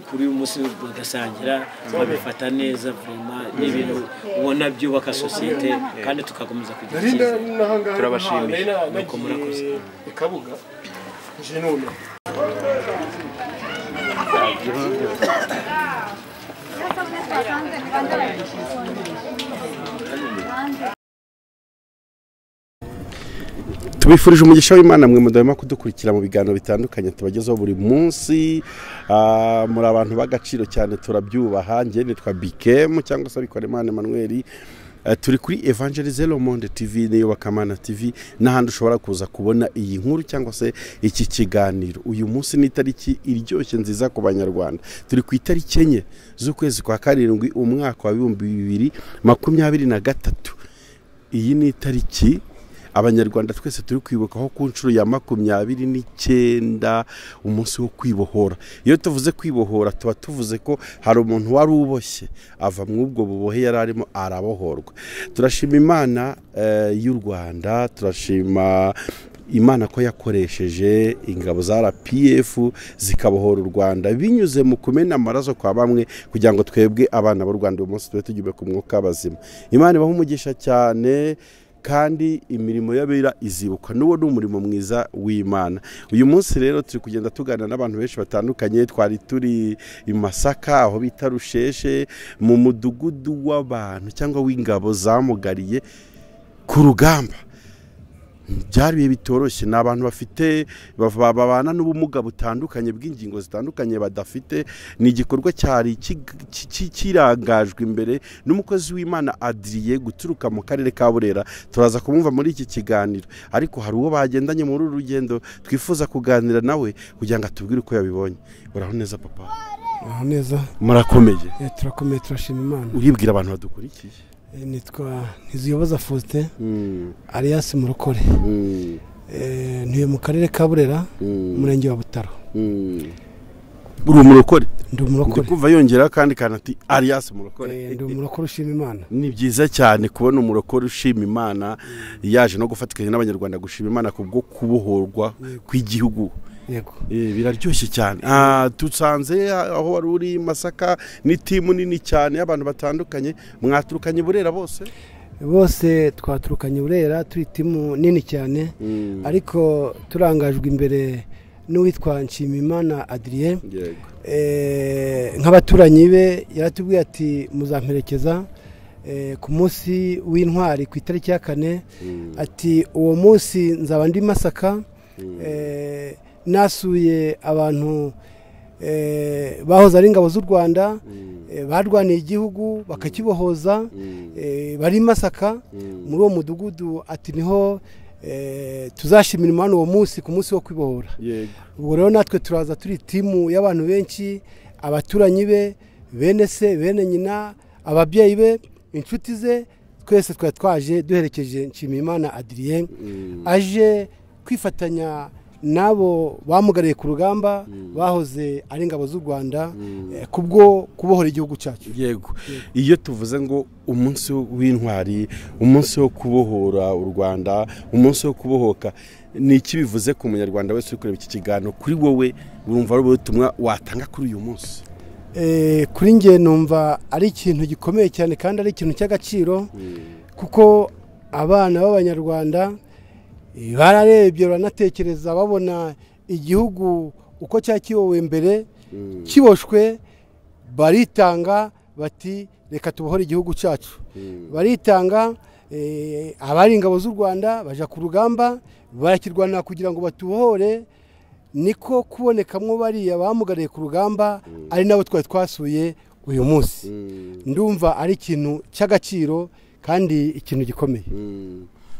kuri uyu munsi bagasangira, babifata neza vraiment. Ni ibintu ubona byubaka sosiyete kandi tugakomeza kugira icyizere. Turabashimiye. Nuko murakoze. Ikabuga nje none. Tubifurije umugisha w'Imana mwe mudahwema kudukurikira mu biganiro bitandukanye tubagezaho buri munsi. Muri abantu b'agaciro cyane, turabyubaha. Njye nitwa Bikem cyangwa se Bikorimana Emmanuel. Turi kuri Evangelize Le Monde TV n'Iyobokamana TV n'ahandi ushobora kuza kubona iyi nkuru cyangwa se iki kiganiro. Uyu munsi ni itariki iryoshye nziza ku Banyarwanda. Turi ku itariki 4 z'ukwezi kwa 7 umwaka wa 2023. Iyi ni itariki Abanyarwanda twese turi kwibukaho ku nshuro ya 29, umunsi wo kwibohora. Iyo tuvuze kwibohora tuba tuvuze ko hari umuntu wari uboshye ava mu ubwo bubohe yari arimo arabohorwa. Turashima Imana y'u Rwanda, turashima Imana ko yakoresheje ingabo za RPF zikabohora u Rwanda binyuze mu kumena amaraso kwa bamwe kugira ngo twebwe abana b'u Rwanda uyu munsi tube tugiye ku mwuka bazima. Imana ibahe umugisha cyane kandi imirimo y'abera izibuka. N'uwo ni umurimo mwiza w'Imana. Uyu munsi rero turi kugenda tuganira n'abantu benshi batandukanye. Twari turi i Masaka aho bita Rusheshe mu mudugudu w'abantu cyangwa w'ingabo zamugariye ku rugamba. Byari ibihe bitoroshye, ni abantu bafite babana n'ubumuga butandukanye bw'ingingo zitandukanye badafite. Ni igikorwa cyari kirangajwe imbere n'umukozi w'Imana Adrien guturuka mu karere ka Burera. Turaza kumumva muri iki kiganiro, ariko hari uwo bagendanye muri uru rugendo twifuza kuganira nawe kugira ngo atubwire uko yabibonye. Uraho neza papa? Uraho neza. Murakomeye? Turakomeye, turashima Imana. Uribwira abantu badukurikiye? Nitwa Ntiziyoboza Faustin alias Murokore. Ntuye mu karere ka Burera, umurenge wa Butaro. Uri umurokore? Ndi umurokore. Ndikuva yongera kandi kanati alias Murokore. Ndi umurokore ushima Imana. Ni byiza cyane kubona umurokore ushima Imana yaje no gufatikanya n'Abanyarwanda gushima Imana kubwo kubohorwa kw'igihugu. Yego. Biraryoshye cyane. Tusanze aho wari uri Masaka ni timu nini cyane y'abantu batandukanye. Mwaturukanye Burera bose? Bose twaturukanye Burera, turi timu nini cyane. Ariko turangajwe imbere n'uwitwa Nshimimana Adrien. Yego. Nk'abaturanyi be yaratubwiye ati muzamperekeza ku munsi w'intwari ku itariki ya 4. Ati uwo munsi nzaba ndi Masaka. Nasuye abantu bahoze ari ingabo z'u Rwanda, barwaniye igihugu bakakibohoza, bari Masaka muri uwo mudugudu. Ati niho tuzashimira Imana uwo munsi ku munsi wo kwibohora. Ubwo rero natwe turaza turi timu y'abantu benshi, abaturanyi be, bene se, bene nyina, ababyeyi be, inshuti ze, twese twari twaje duherekeje Nshimiyimana Adrien aje kwifatanya nabo bamugariye ku rugamba bahoze ari ingabo z'u Rwanda kubwo kubohora igihugu cyacu. Yego. Iyo tuvuze ngo umunsi w'intwari, umunsi wo kubohora u Rwanda, umunsi wo kubohoka, ni iki bivuze ku munyarwanda wese uri kureba iki kiganiro? Kuri wowe urumva ari ubutumwa watanga kuri uyu munsi? Kuri nge numva ari ikintu gikomeye cyane kandi ari ikintu cy'agaciro, kuko abana b'Abanyarwanda bararebye baranatekereza babona igihugu uko cyakiyobowe mbere kiboshwe, baritanga bati reka tubohore igihugu cyacu. Baritanga, abari ingabo z'u Rwanda baja ku rugamba barakirwana kugira ngo batubohore. Niko kubonekamwo bariya bamugariye ku rugamba ari nabo twari twasuye uyu munsi. Ndumva ari ikintu cy'agaciro kandi ikintu gikomeye.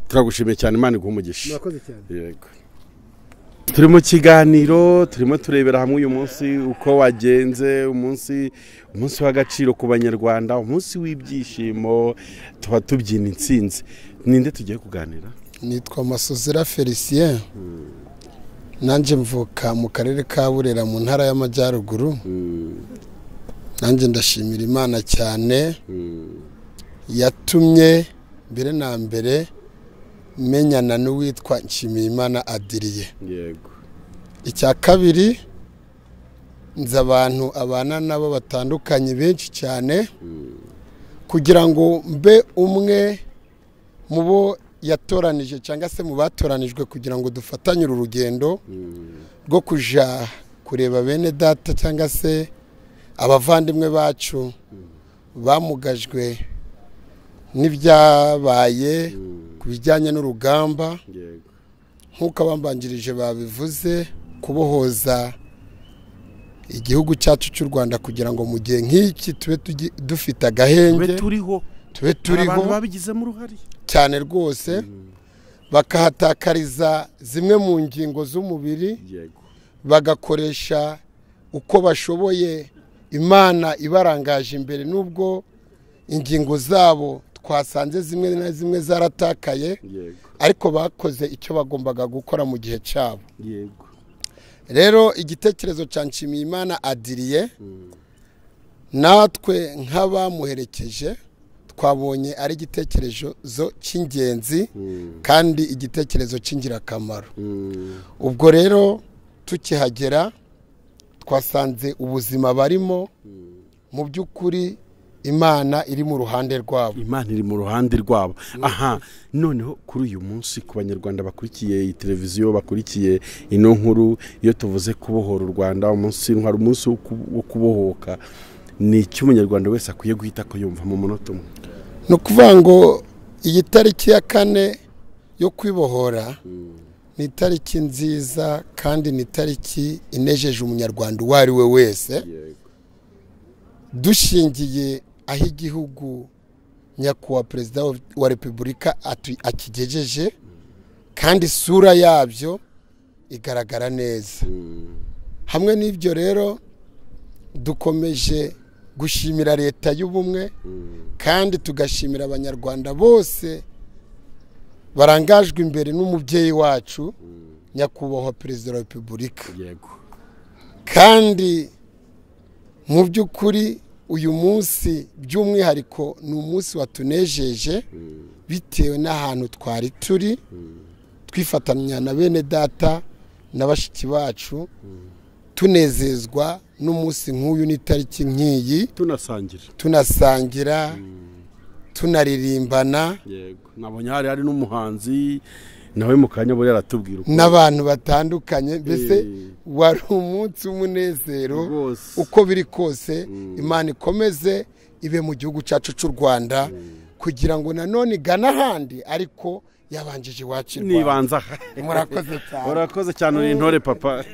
Turagushimiye cyane, Imana iguhe umugisha. Murakoze cyane. Yego. Turi mu kiganiro, turimo turebera hamwe uyu munsi uko wagenze, umunsi w'agaciro ku Banyarwanda, umunsi w'ibyishimo, tuba tubyina intsinzi. Ninde tugiye kuganira? Nitwa Masozera Felicien. Nanjye mvuka mu karere ka Burera mu ntara y'Amajyaruguru. Nanjye ndashimira Imana cyane yatumye mbere na mbere menyana n'uwitwa Nshimiyimana Adrien. Yego. Icya kabiri, nzi abantu abana nabo batandukanye benshi cyane, kugira ngo mbe umwe mu bo yatoranije cyangwa se mu batoranijwe kugira ngo dufatanye uru rugendo rwo kuja kureba bene data cyangwa se abavandimwe bacu bamugajwe n'ibyabaye ku bijyanye n'urugamba, nk'uko abambanjirije babivuze, kubohoza igihugu cyacu cy'u Rwanda kugira ngo mu gihe nk'iki tube dufite agahenge, tube turiho babigizemo uruhare cyane rwose, bakahatakariza zimwe mu ngingo z'umubiri, bagakoresha uko bashoboye, Imana ibarangaje imbere, nubwo ingingo zabo twasanze zimwe na zimwe zaratakaye, ariko bakoze icyo bagombaga gukora mu gihe cyabo. Rero igitekerezo cya Nshimiyimana Adrien, natwe nk'abamuherekeje twabonye ari igitekerezo cy'ingenzi kandi igitekerezo cy'ingirakamaro. Ubwo rero tukihagera twasanze ubuzima barimo mu by'ukuri Imana iri mu ruhande rwabo. Imana iri mu ruhande rwabo. Aha, noneho kuri uyu munsi ku banyarwanda bakurikiye iyi televiziyo, bakurikiye ino nkuru, iyo tuvuze kubohora u Rwanda, umunsi ntwari, umunsi wo kubohoka, ni icyo umunyarwanda wese akwiye guhita ko yumva mu munota umwe. Ni ukuvuga ngo iyi tariki ya 4 yo kwibohora ni itariki nziza kandi ni itariki inejeje umunyarwanda uwo ari we wese, dushingiye aho igihugu nyakubahwa perezida wa repubulika akigejeje, kandi isura yabyo igaragara neza. Hamwe n'ibyo rero dukomeje gushimira leta y'ubumwe, kandi tugashimira abanyarwanda bose barangajwe imbere n'umubyeyi wacu nyakubahwa perezida wa repubulika. Kandi mu by'ukuri uyu munsi by'umwihariko ni umunsi watunejeje bitewe n'ahantu twari turi, twifatanya na bene data na bashiki bacu, tunezezwa n'umunsi nk'uyu n'itariki nk'iyi, tunasangira tunaririmbana. Yego, nabonye hari n'umuhanzi nawe mu kanya buri aratubwira n'abantu batandukanye, mbese wari umunsi w'umunezero. Uko biri kose Imana ikomeze ibe mu gihugu cyacu cy'u Rwanda, kugira ngo nanone igana ahandi ariko yabanjije iwacu i Rwanda. Nibanza. Murakoze cyane. Urakoze cyane, uri intore papa.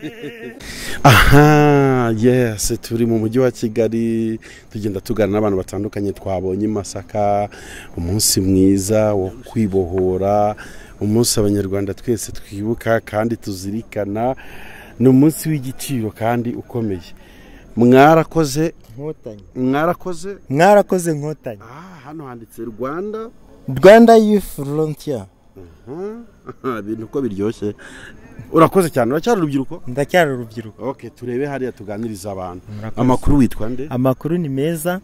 Aha, yes, turi mu mujyi wa Kigali, tugenda tugana n'abantu batandukanye. Twabonye i Masaka umunsi mwiza wo kwibohora, umunsi abanyarwanda twese twibuka kandi tuzirikana, ni umunsi w'igiciro kandi ukomeye. Mwarakoze Nkotanyi. Mwarakoze? Mwarakoze Nkotanyi. Hano handitse Rwanda, Rwanda Youth Volunteer. Ibintu uko biryoshye. Urakoze cyane, uracyari urubyiruko? Ndacyari urubyiruko. Okay, turebe hariya tuganiriza abantu. Amakuru witwa nde? Amakuru ni meza.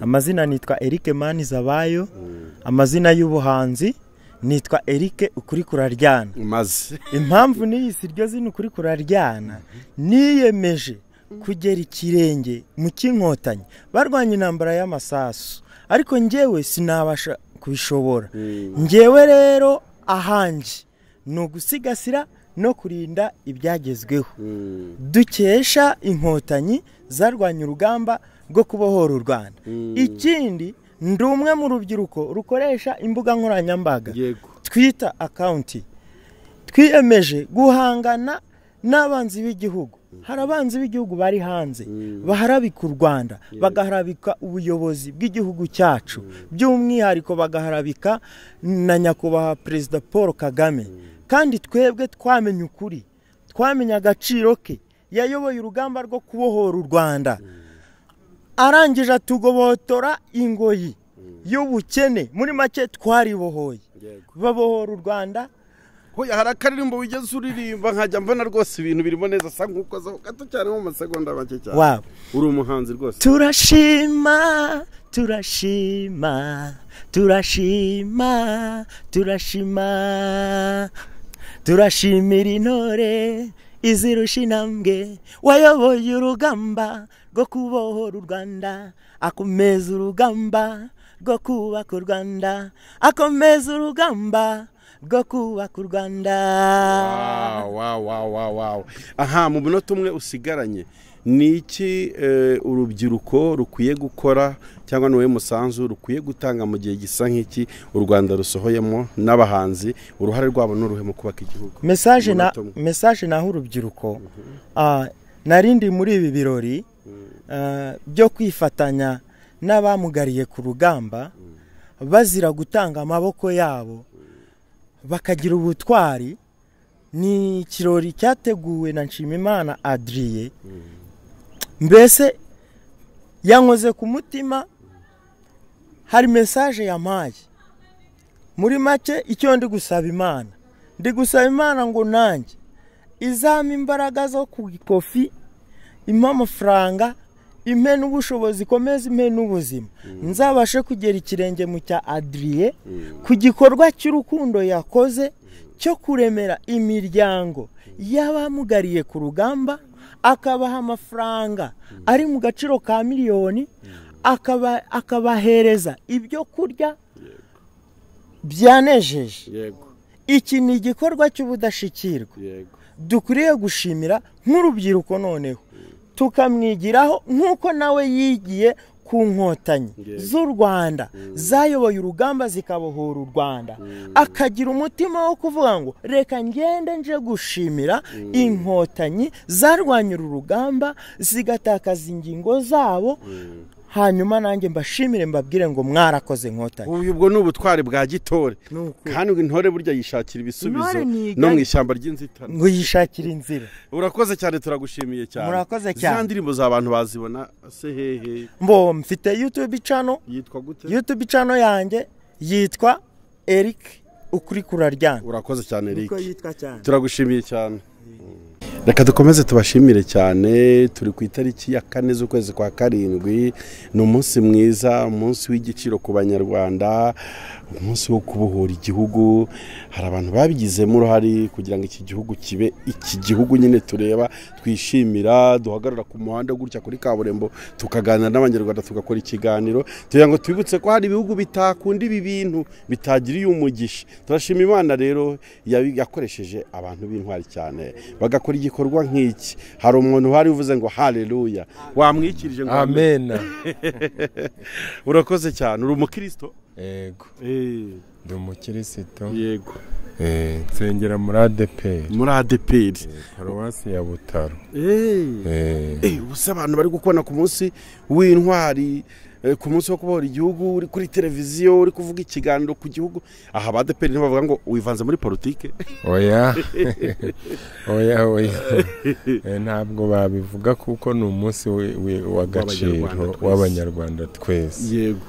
Amazina nitwa Eric Manizabayo. Amazina y'ubuhanzi nitwa Eric Ukuri Kuraryana. Maze impamvu niyise iryo zina Ukuri Kuraryana, niyemeje kugera ikirenge mu cy'inkotanyi barwanya intambara y'amasasu, ariko njyewe sinabasha kubishobora. Njyewe rero ahanjye ni ugusigasira no kurinda ibyagezweho dukesha inkotanyi zarwanya urugamba rwo kubohora u Rwanda. Ikindi, ndi umwe mu rubyiruko rukoresha imbuga nkoranyambaga twita akawunti. Twiyemeje guhangana n'abanzi b'igihugu. Hari abanzi b'igihugu bari hanze baharabika u Rwanda, bagaharabika ubuyobozi bw'igihugu cyacu, by'umwihariko bagaharabika na nyakubahwa perezida Paul Kagame. Kandi twebwe twamenye ukuri, twamenye agaciro ke. Yayoboye urugamba rwo kubohora u Rwanda, arangije atugobotora ingoyi y'ubukene. Muri make twaribohoye, babohora u Rwanda. Hoya hari akaririmbo wigeze uririmba nkajya mbona rwose ibintu birimo neza, asa nk'ukozaho gato cyane mu masegonda make cyane. Wow. Uri umuhanzi rwose. Turashima, turashima, turashima, turashima, turashimira intore Izirusha intambwe, wayoboye urugamba rwo kubohora u Rwanda, akomeza urugamba rwo kubaka u Rwanda, akomeza urugamba rwo kubaka u Rwanda. Wow. Aha, mu munota umwe usigaranye, ni iki urubyiruko rukwiye gukora cyangwa niwe musanzu rukwiye gutanga mu gihe gisa nk'iki u Rwanda rusohoyemo, n'abahanzi uruhare rwabo n'uruhe mu kubaka igihugu? Message naho urubyiruko, narindi muri ibi birori byo kwifatanya n'abamugariye ku rugamba bazira gutanga amaboko yabo bakagira ubutwari. Ni ikirori cyateguwe na Nshimimana Adrien, mbese yankoze ku mutima, hari message yampaye. Muri make icyo ndi gusaba Imana, ndi gusaba Imana ngo nanjye izampa imbaraga zo ku ikofi, impa amafaranga, impe n'ubushobozi, ikomeze impe n'ubuzima, nzabashe kugera ikirenge mu cya Adrien ku gikorwa cy'urukundo yakoze cyo kuremera imiryango y'abamugariye ku rugamba, akabaha amafaranga ari mu gaciro ka miliyoni, akabahereza ibyo kurya byanejeje. Iki ni igikorwa cy'ubudashikirwa dukwiriye gushimira nk'urubyiruko, noneho tukamwigiraho nk'uko nawe yigiye ku nkotanyi z'u Rwanda zayoboye urugamba zikabohora u Rwanda, akagira umutima wo kuvuga ngo reka ngende nje gushimira inkotanyi zarwanye uru rugamba zigatakaza ingingo zabo, hanyuma nanjye mbashimire mbabwire ngo mwarakoze nkotanyi. Ubwo ni ubutwari bwa gitore, kandi intore burya yishakira ibisubizo no mu ishyamba ry'inzitane, ngo yishakira inzira. Urakoze cyane, turagushimiye cyane. Murakoze cyane. Za ndirimbo z'abantu bazibona se hehe? Mbo mfite YouTube channel. Yitwa gute? YouTube channel yanjye yitwa Eric Ukuri Kuraryana. Urakoze cyane Eric. Niko yitwa cyane. Turagushimiye cyane. Reka dukomeze tubashimire cyane. Turi ku itariki ya 4 z'ukwezi kwa 7, ni umunsi mwiza, umunsi w'igiciro ku Banyarwanda, umunsi wo kubohora igihugu. Hari abantu babigizemo uruhare kugira ngo iki gihugu kibe iki gihugu nyine tureba, twishimira, duhagarara ku muhanda gutya kuri kaburimbo tukaganira n'Abanyarwanda, tugakora ikiganiro tugira ngo twibutse ko hari ibihugu bitakunda ibi bintu bitagiriye umugisha. Turashima Imana rero yakoresheje abantu b'intwari cyane bagakora igikorwa nk'iki. Hari umuntu wari uvuze ngo haleluya, wamwikirije ngo amen. Urakoze cyane. Uri umukristo? Yego, ndi umukristo. Yego. Nsengera muri ADPR. Muri ADPR, paruwasi ya Butaro. Ubusa abantu bari gukona ku munsi w'intwari, ku munsi wo kubohora igihugu, uri kuri televiziyo uri kuvuga ikiganiro ku gihugu. Aha ba ADPR ntibavuga ngo wivanze muri politike? Oya. Oya. Ntabwo babivuga kuko ni umunsi w'agaciro w'Abanyarwanda twese. Yego.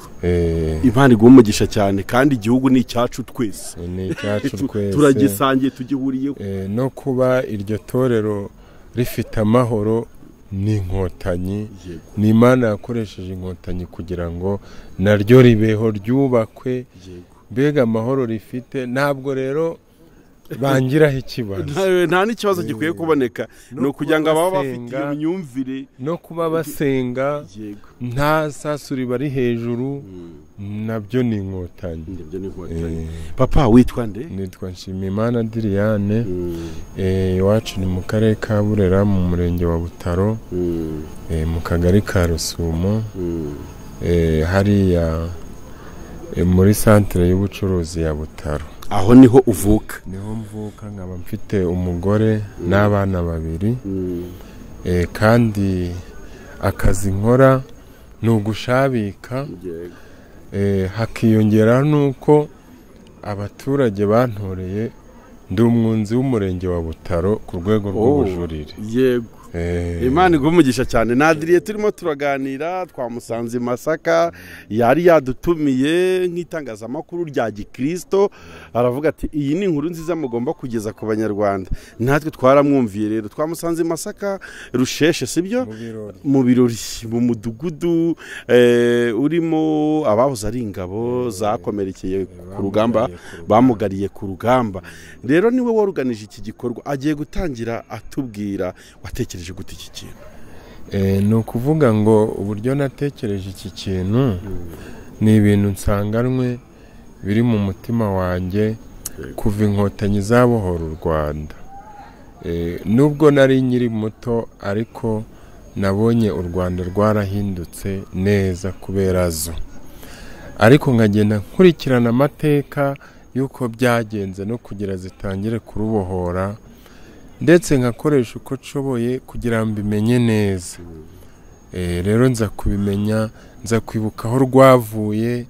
Imana iguhe umugisha cyane, kandi igihugu ni icyacu twese. Ni icyacu twese. Turagisangiye, tugihuriyeho. No kuba iryo torero rifite amahoro ni inkotanyi, ni Imana yakoresheje inkotanyi kugira ngo naryo ribeho, ryubakwe, mbega amahoro rifite. Ntabwo rero bangiraho ikibazo, nta n'ikibazo gikwiye kuboneka, ni ukugira ngo ababa bafite iyo myumvire no kuba basenga nta sasu ribari hejuru, nabyo ni inkotanyi. Papa witwa nde? Nitwa Nshimiyimana Adriane. Iwacu ni mu karere ka Burera, mu murenge wa Butaro, mu kagari ka Rusumo, hariya muri santere y'ubucuruzi ya Butaro. Aho niho uvuka? Niho mvuka, nkaba mfite umugore n'abana babiri, kandi akazi nkora ni ugushabika, hakiyongera nuko abaturage bantoreye ndi umwunzi w'umurenge wa Butaro ku rwego rw'ubujurire. Yego. Imana iguhe umugisha cyane. Na Adrien turimo turaganira, twamusanze i Masaka, yari yadutumiye nk'itangazamakuru rya Gikristo, aravuga ati iyi ni inkuru nziza mugomba kugeza ku Banyarwanda. Natwe twaramwumviye rero, twamusanze i Masaka Rusheshe, sibyo, mu birori mu mudugudu urimo abahoze ari ingabo zakomerekeye ku rugamba, bamugariye ku rugamba. Rero niwe waruganije iki gikorwa, agiye gutangira atubwira watekereje gute iki kintu. Ni ukuvuga ngo uburyo natekereje iki kintu ni ibintu nsanganwe biri mu mutima wanjye kuva Inkotanyi zabohora u Rwanda. Nubwo nari nkiri muto, ariko nabonye u Rwanda rwarahindutse neza kubera zo, ariko nkagenda nkurikirana amateka y'uko byagenze no kugira zitangire kurubohora, ndetse nkakoresha uko nshoboye kugira ngo mbimenye neza. Rero nza kubimenya, nza kwibuka aho rwavuye,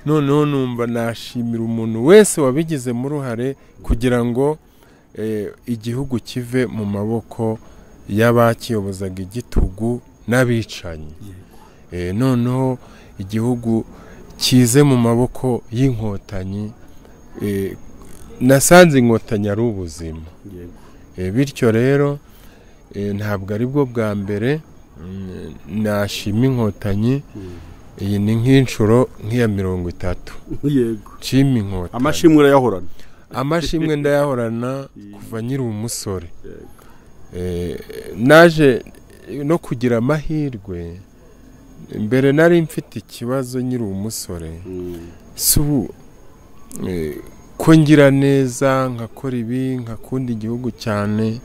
noneho numva nashimira umuntu wese wabigizemo uruhare kugira ngo igihugu kive mu maboko y'abakiyobozaga igitugu n'abicanyi. Noneho igihugu kize mu maboko y'Inkotanyi. Nasanze Inkotanyi ari ubuzima. Bityo rero ntabwo ari bwo bwa mbere nashima Inkotanyi, iyi ni nk'inshuro nk'iya 30. Yego. Nshima Inkotanyi. Amashimwe urayahorana? Amashimwe ndayahorana kuva nkiri umusore. Naje no kugira amahirwe, mbere nari mfite ikibazo nkiri umusore, si ubu ko ngira neza nkakora ibi, nkakunda igihugu cyane,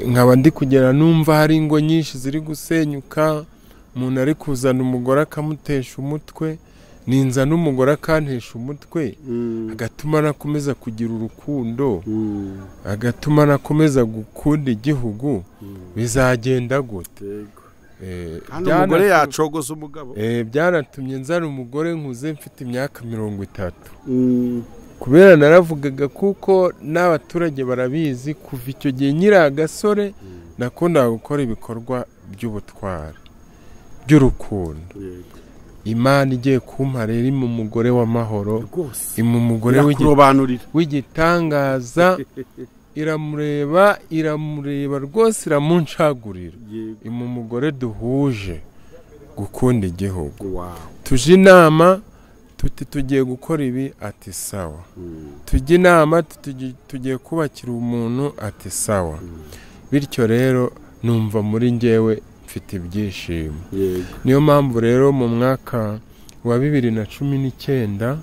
nkaba ndi kugera numva hari ingo nyinshi ziri gusenyuka, umuntu ari kuzana umugore akamutesha umutwe, ninza n'umugore akantesha umutwe, agatuma nakomeza kugira urukundo, agatuma nakomeza gukunda igihugu, bizagenda gute? Kandi umugore yacogoza umugabo. Byaratumye nzana umugore nkuze mfite imyaka 30. Kubera naravugaga, kuko n'abaturage barabizi, kuva icyo gihe nkiri agasore nakundaga gukora ibikorwa by'ubutwari by'urukundo. Imana igiye kumpa rero mu mugore w'amahoro, mu mugore w'igitangaza, iramureba iramureba rwose iramuncagurira, mu mugore duhuje gukunda igihugu. Tuje inama tuti tugiye gukora ibi, ati sawa. Tujye inama tugiye kubakira umuntu, ati sawa. Bityo rero numva muri njyewe mfite ibyishimo. Niyo mpamvu rero mu mwaka wa 2019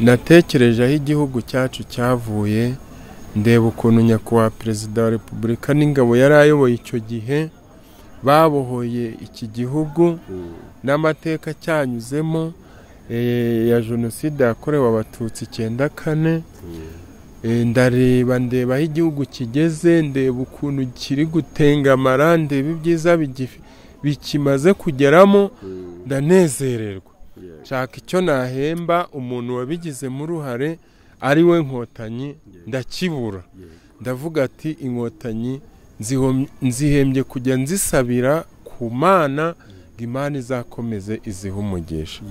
natekereje aho igihugu cyacu cyavuye, ndeba ukuntu nyakubahwa Perezida wa Repubulika n'ingabo yari ayoboye icyo gihe babohoye iki gihugu n'amateka cyanyuzemo ya jenoside yakorewe Abatutsi 94. Ndareba ndeba aho igihugu kigeze, ndeba ukuntu kiri gutengamara, ndeba ibyiza bikimaze kugeramo, ndanezererwa. Nshaka icyo nahemba umuntu wabigizemo uruhare ari we Nkotanyi, ndakibura. Ndavuga ati Inkotanyi nzihembye kujya nzisabira ku Mana ngo Imana izakomeze izihe umugisha.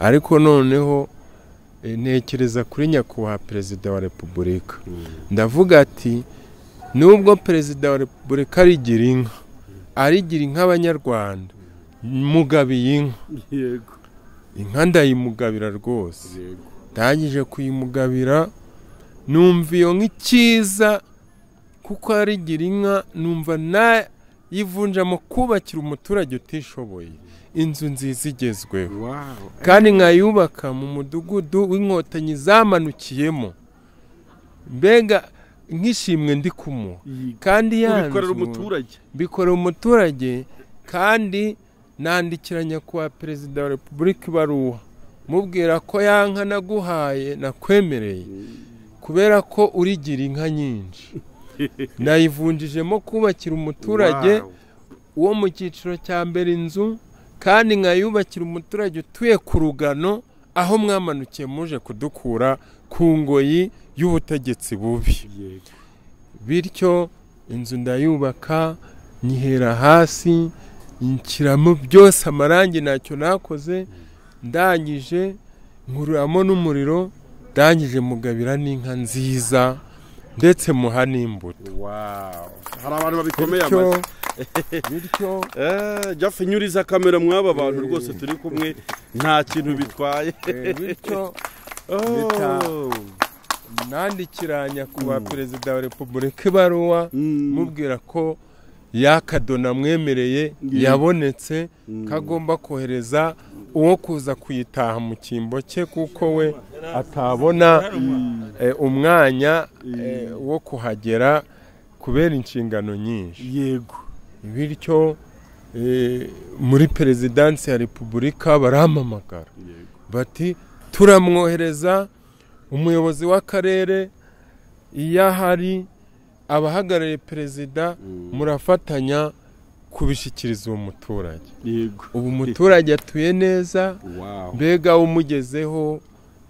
Ariko noneho ntekereza kuri nyakubahwa Perezida wa Repubulika, ndavuga ati nubwo Perezida wa Repubulika arigira inka, arigira inka Abanyarwanda, mugabiye inka. Yego. Inka ndayimugabira rwose. Ndangije kuyimugabira, numva iyo nk'ikiza, kuko arigira inka, numva nayivunjamo kubakira umuturage utishoboye inzu nziza igezweho, kandi nkayubaka mu mudugudu w'Inkotanyi zamanukiyemo, mbega nk'ishimwe ndi kumuha. Kandi bikorera umuturage, kandi nandikira nyakubahwa Perezida wa Repubulika ibaruwa mubwira ko ya nka naguhaye nakwemereye, kubera ko urigira inka nyinshi, nayivunjijemo kubakira umuturage wo mu cyiciro cya mbere inzu, kandi nkayubakira umuturage utuye ku rugano aho mwamanukiye muje kudukura ku ngoyi y'ubutegetsi bubi. Bityo Inzu ndayubaka, nyihera hasi, nshyiramo byose, amarangi ntacyo nakoze, ndangije nkuramo n'umuriro, ndangije mugabira n'inka nziza ndetse muha n'imbuto. Wow, hari abantu babikomeye amashyi. Bityo Jeff, nyuriza kamera mwaba bantu rwose turi kumwe, nta kintu bitwaye. Bityo nandikira nyakubahwa Perezida wa Repubulika ibaruwa mubwira ko yakadona mwemereye yabonetse, kagomba kohereza uwo kuza kuyitaha mu cyimbo cye, kuko we atabona umwanya wo kuhagera kubera inshingano nyinshi. Yego. Bityo muri Perezidansi ya Repubulika barampamagara bati turamwohereza umuyobozi w'akarere, iyo ahari abahagarariye perezida murafatanya kubishyikiriza uwo muturage. Yego. Ubu umuturage atuye neza, mbega umugezeho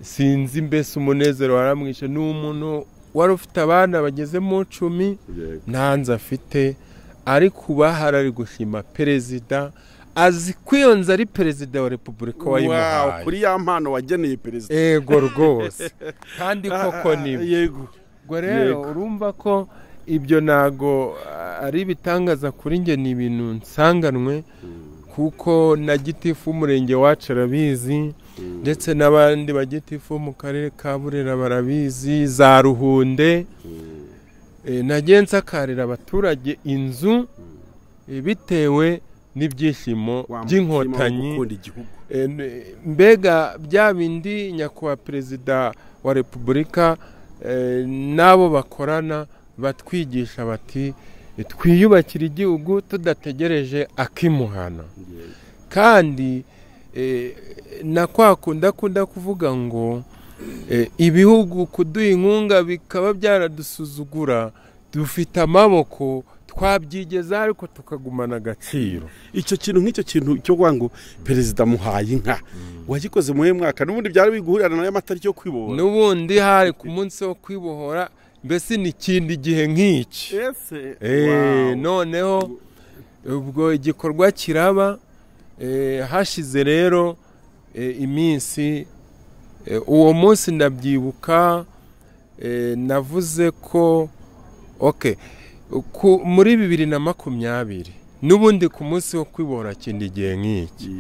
sinzi mbese umunezero waramwishe. Ni umuntu wari ufite abana bageze mu 10, nta nzu afite, ariko ubu ahari gushima perezida, azi ko iyo nzu ari Perezida wa Repubulika wayimuhaye. Kuri ya mpano wageneye perezida. Ego rwose, kandi koko ni yego. Ubwo rero urumva ko ibyo ntago ari ibitangaza kuri njye, ni ibintu nsanganwe, kuko na gitifu w'umurenge wacu arabizi, ndetse n'abandi bagitifu mu karere ka Burera barabizi, za Ruhunde. Nagiye nsakarira abaturage inzu bitewe n'ibyishimo by'inkotanyi. Mbega bya bindi nyakubahwa Perezida wa Repubulika n'abo bakorana batwigisha bati twiyubakira igihugu tudategereje akimuhana. Kandi na kwa kunda kuvuga ngo ibihugu kuduha inkunga bikaba byaradusuzugura, dufite amaboko twabyigeza ariko tukagumana agaciro. Icyo kintu nk'icyo kintu cyo kuvuga ngo perezida muhaye inka wagikoze mu mwaka, n'ubundi byari biguhurirana nayo amatariki yo kwibohora. N'ubundi hari ku munsi wo kwibohora, mbese ni ikindi gihe nk'iki. Noneho ubwo igikorwa kiraba, hashize rero iminsi. Uwo munsi ndabyibuka, navuze ko okay muri 2020 n'ubundi ku munsi wo kwibohora kindi gihe nk'iki,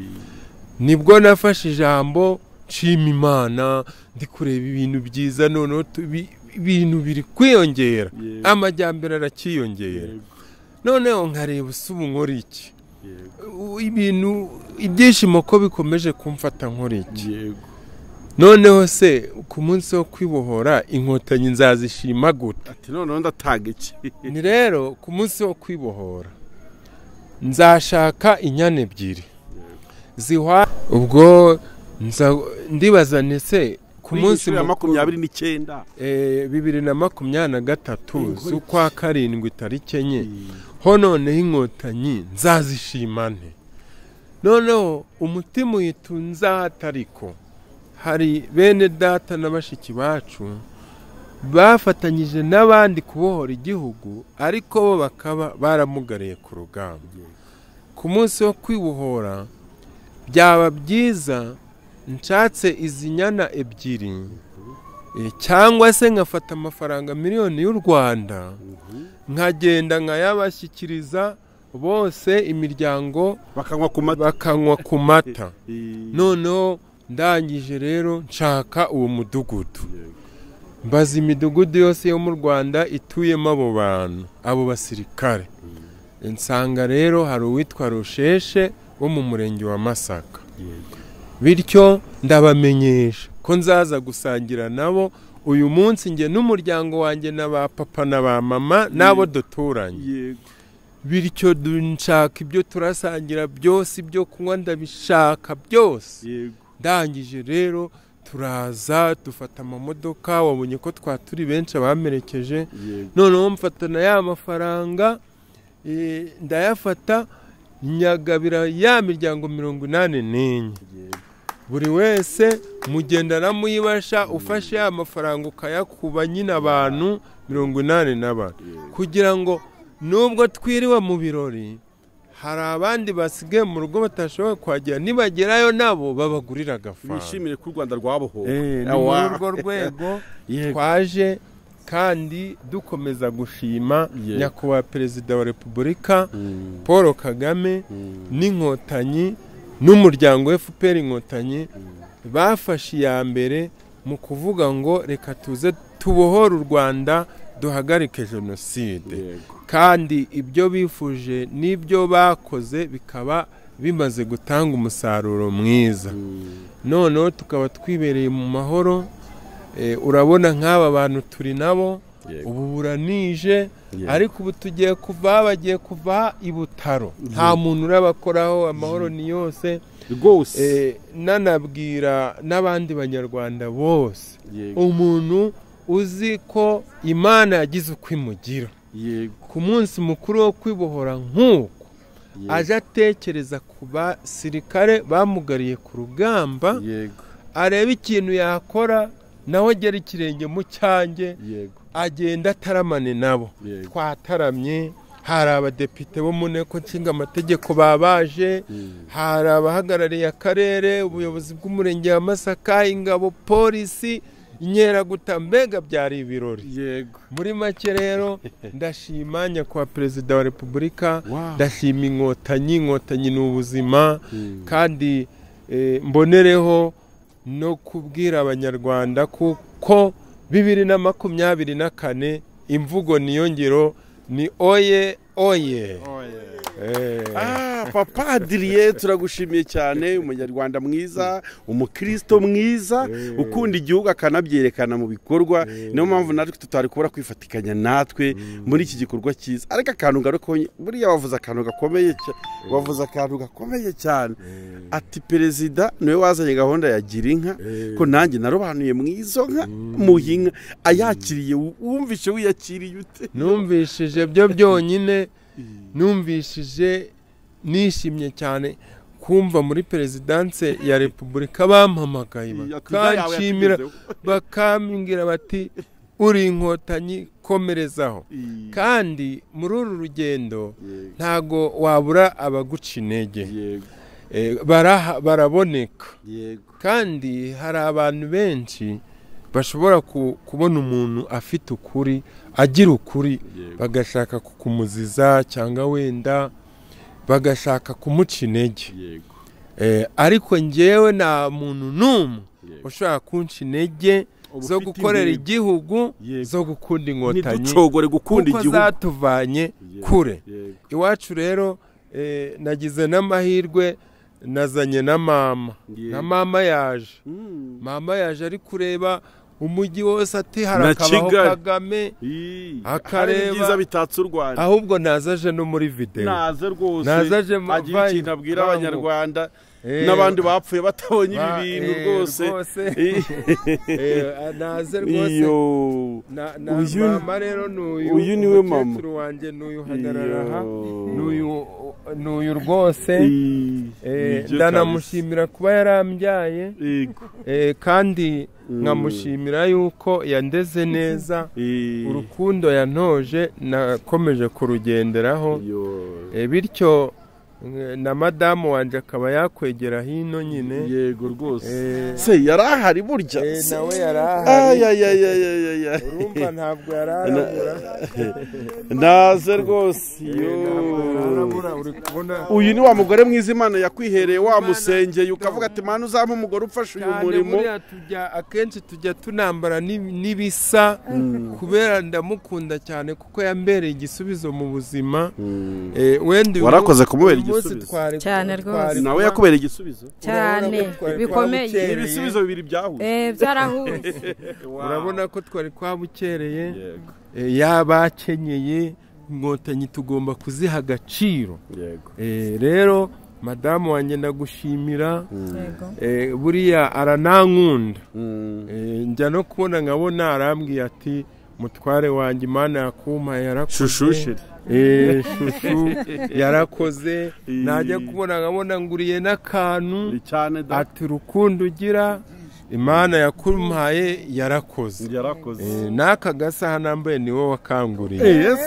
nibwo nafashe ijambo nshima Imana, ndi kureba ibintu byiza, noneho ibintu biri kwiyongera, amajyambere arakiyongera. Noneho nkareba ubu nkora iki, ibintu ibyishimo ko bikomeje kumfata nkora iki. Noneho se ku munsi wo kwibohora inkotanyi nzazishima gute? Ati noneho ndatanga iki? Ni rero ku munsi wo kwibohora nzashaka inyana ebyiri zihwa. Ubwo ndibaza nese ku munsi wa 29 2023 z'ukwa 7 tariki 4, ho noneho inkotanyi nzazishima nte? Noneho umutima uyitunza hatariko hari bene data na bashiki bacu bafatanyije n'abandi kubohora igihugu, ariko bo bakaba baramugariye ku rugamba. Ku munsi wo kwibohora byaba byiza nshatse izi nyana ebyiri, cyangwa se nkafata amafaranga miliyoni y'u Rwanda nkagenda nkayabashyikiriza bose, imiryango bakanywa ku mata. Noneho ndangije rero nshaka uwo mudugudu, mbaza imidugudu yose yo mu Rwanda ituyemo abo bantu, abo basirikare. Nsanga rero hari uwitwa Rusheshe wo mu murenge wa Masaka. Bityo ndabamenyesha ko nzaza gusangira nabo uyu munsi, njye n'umuryango wanjye na ba papa na ba mama n'abo duturanye. Bityo nshaka ibyo turasangira byose, ibyo kunywa ndabishaka byose. Ndangije rero turaza dufata amamodoka, wabonye ko twaturi benshi abamerekeje. Noneho mfata na ya mafaranga ndayafata nyagabira ya miryango 84. Buri wese mugenda namuyibasha, ufashe ya mafaranga ukayakuba nyine abantu 84 kugira ngo Nubwo twiriwe mu birori, hari abandi basigaye mu rugo batashoboye kuhagera, nibagerayo nabo babagurira agafanta, bishimire ko u Rwanda rwabohowe. Ni muri urwo rwego twaje, kandi dukomeza gushima Nyakubahwa Perezida wa Repubulika Paul Kagame n'Inkotanyi n'umuryango FPR Inkotanyi bafashe iya mbere mu kuvuga ngo reka tuze tubohore u Rwanda, duhagarike jenoside. Kandi ibyo bifuje n'ibyo bakoze bikaba bimaze gutanga umusaruro mwiza. Noneho tukaba twibereye mu mahoro. Urabona nk'aba bantu turi nabo ubu buranije, ariko ubu tugiye kuva, bagiye kuva i Butaro, nta muntu urabakoraho, amahoro ni yose rwose. Nanabwira n'abandi banyarwanda bose, umuntu uzi ko Imana yagize uko imugira ku munsi mukuru wo kwibohora nk'uko aje atekereza ku basirikare bamugariye ku rugamba, areba ikintu yakora nawe agera ikirenge mu cyanjye, agenda ataramane nabo. Twataramye, hari abadepite bo mu nteko nshinga amategeko babaje, hari abahagarariye akarere, ubuyobozi bw'umurenge wa Masaka, ingabo, polisi, inkeragutabara, mbega byari ibirori. Muri make rero ndashima Nyakubahwa Perezida wa Repubulika, ndashima Inkotanyi. Inkotanyi ni ubuzima. Kandi mbonereho no kubwira abanyarwanda kuko 2024 imvugo niyo ngiro ni oye oye. Papa Adrien, turagushimiye cyane, umunyarwanda mwiza, umukristo mwiza, ukunda igihugu akanabyerekana mu bikorwa. Niyo mpamvu natwe tutari kubura kwifatikanya natwe muri iki gikorwa cyiza. Ariko akantu ngaruko buriya wavuze akantu gakomeye, wavuze akantu gakomeye cyane, ati perezida niwe wazanye gahunda ya gira inka, ko nanjye narobanuye mu izo nka muhinka ayakiriye. Wumvishe wiyakiriye ute? Numvishije byo byonyine, numvishije nishimye cyane kumva muri perezidanse ya Repubulika bampamagaye bakanshimira, bakambwira bati uri Inkotanyi, komerezaho. Kandi muri uru rugendo ntago wabura abaguca intege, baraboneka. Kandi hari abantu benshi bashobora kubona umuntu afite ukuri, agira ukuri, bagashaka kukumuziza cyangwa wenda bagashaka kumuca intege. Ariko njyewe nta muntu n'umwe ushobora kunca intege zo gukorera igihugu, zo gukunda Inkotanyi, ntiducogore gukunda kuko igihugu, zatuvanye kure. Iwacu rero nagize n'amahirwe, nazanye na mama, na mama yaje, mama yaje ari kureba umujyi wose, ati harakabaho Kagame, akareba ibyiza bitatse u Rwanda. Ahubwo nazaje no muri video, naze rwose, nazaje agira ikintu abwira abanyarwanda n'abandi bapfuye batabonye ibi bintu rwose. Naze rwose. Mama rero n'uyu, uyu niwe mama umukecuru wanjye, n'uyu hagarara aha, n'uyu rwose. Ndanamushimira kuba yarambyaye, kandi nkamushimira yuko yandeze neza, urukundo yantoje nakomeje kurugenderaho, bityo na madamu wanje akaba yakwegera hino nyine. Yego rwose. Se yarahari burya? Nawe yarahari. Urumva ntabwo yararabura. Naze rwose. Uyu ni wa mugore mwiza Imana yakwihereye, wamusengeye ukavuga ati Mana uzampa umugore ufashe uyu murimo. Buriya tujya akenshi tujya tunambara n'ibisa, kubera ndamukunda cyane kuko yambereye igisubizo mu buzima. Wenda warakoze kumubera igisubizo cyane rwose. Nawe yakubera igisubizo cyane bikomeye. Ibisubizo bibiri byahuye. Byarahuye. Urabona ko twari kwabukereye, yabakenyeye Inkotanyi tugomba kuziha agaciro. Rero madamu wanjye ndagushimira, buriya aranankunda. Njya no kubona nkabona arambwiye ati mutware wanjye Imana yakumpa yarakoze. Shushu shushu yarakoze. Najya kubona nkabona nguriye n'akantu, ati urukundo ugira Imana yakumpaye yarakoze. N'aka gasaha nambaye ni wowe wakanguriye. Yes,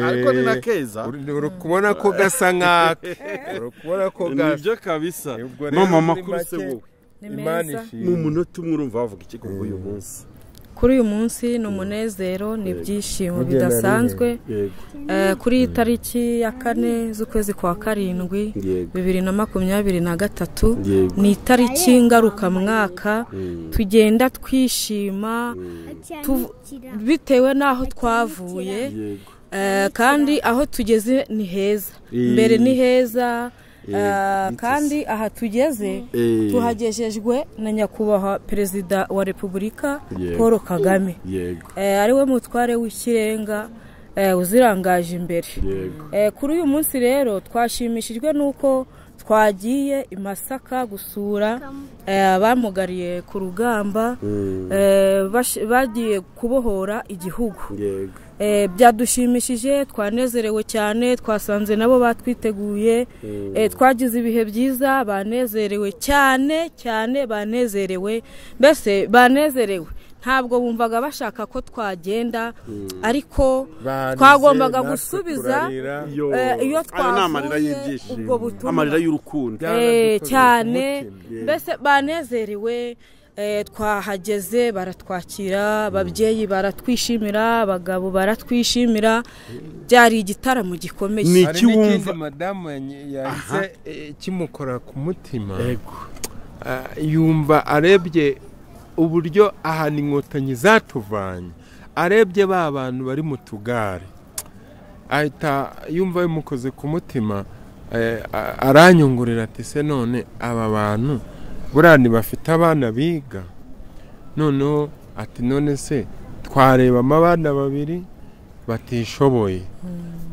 ariko ni na keza. Uri kubona ko gasa nk'aka. Uri kubona ko gasa. Nibyo kabisa. Mama makuru se wowe. Imana ishimwe. Mu munota umwe urumva bavuga iki kuri uyu munsi? Kuri uyu munsi ni umunezero, ni ibyishimo bidasanzwe. Kuri iyi tariki ya 4 z'ukwezi kwa 7 2023 ni itariki ngarukamwaka, tugenda twishima bitewe n'aho twavuye, kandi aho tugeze ni heza, mbere ni heza. Kandi aha tugeze tuhagejejwe na nyakubahwa Perezida wa Repubulika Paul Kagame, ari we mutware w'ikirenga uzirangaje imbere. Kuri uyu munsi rero twashimishijwe nuko twagiye i Masaka gusura abamugariye ku rugamba, bagiye kubohora igihugu. Byadushimishije, twanezerewe cyane, twasanze nabo batwiteguye, twagize ibihe byiza, banezerewe cyane cyane, banezerewe mbese banezerewe, ntabwo bumvaga bashaka ko twagenda, ariko twagombaga gusubiza iyo twavuye ubwo butumwa, amarira y'urukundo cyane, mbese banezerewe. Twahageze baratwakira, ababyeyi baratwishimira, abagabo baratwishimira, byari igitaramo gikomeye. Hari n'ikindi madamu yahise kimukora ku mutima, yumva arebye uburyo ahantu inkotanyi zatuvanye, arebye ba bantu bari mu tugare, ahita yumva bimukoze ku mutima, aranyungurira ati se none aba bantu buriya bafite abana biga, noneho ati none se twarebamo abana babiri batishoboye,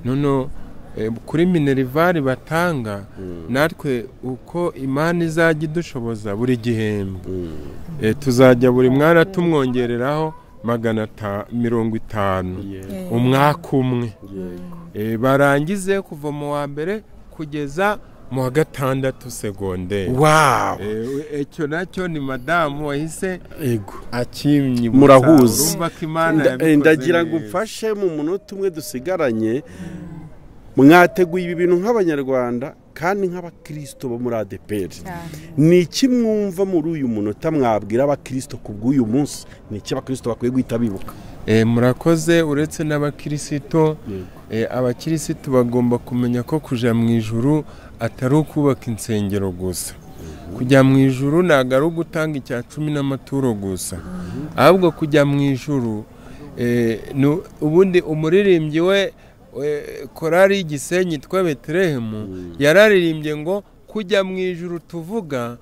noneho kuri minerivare batanga natwe uko Imana izajya idushoboza buri gihembwe tuzajya buri mwana tumwongereraho 550 umwaka umwe, barangize kuva mu wa mbere kugeza mu wa 6 segonderi. Wow. Icyo nacyo ni madamu wahise akimyibutsa. Murahuza. Ndagira ngo mfashe mu munota umwe dusigaranye, mwateguye ibi bintu nk'abanyarwanda kandi nk'abakristo bo muri ADEPR. Ni iki mwumva muri uyu munota mwabwira abakristo ku bw'uyu munsi? Ni iki abakristo bakwiye guhita bibuka? Murakoze. Uretse n'abakristo, abakristo bagomba kumenya ko kuja mu ijuru atari ukubaka insengero gusa. Kujya mu ijuru ntabwo ari ugutanga icya 10 n'amaturo gusa, ahubwo kujya mu ijuru ubundi umuririmbyi we korari y'Igisenyi yitwa Betelehemu yararirimbye ngo kujya mu ijuru tuvuga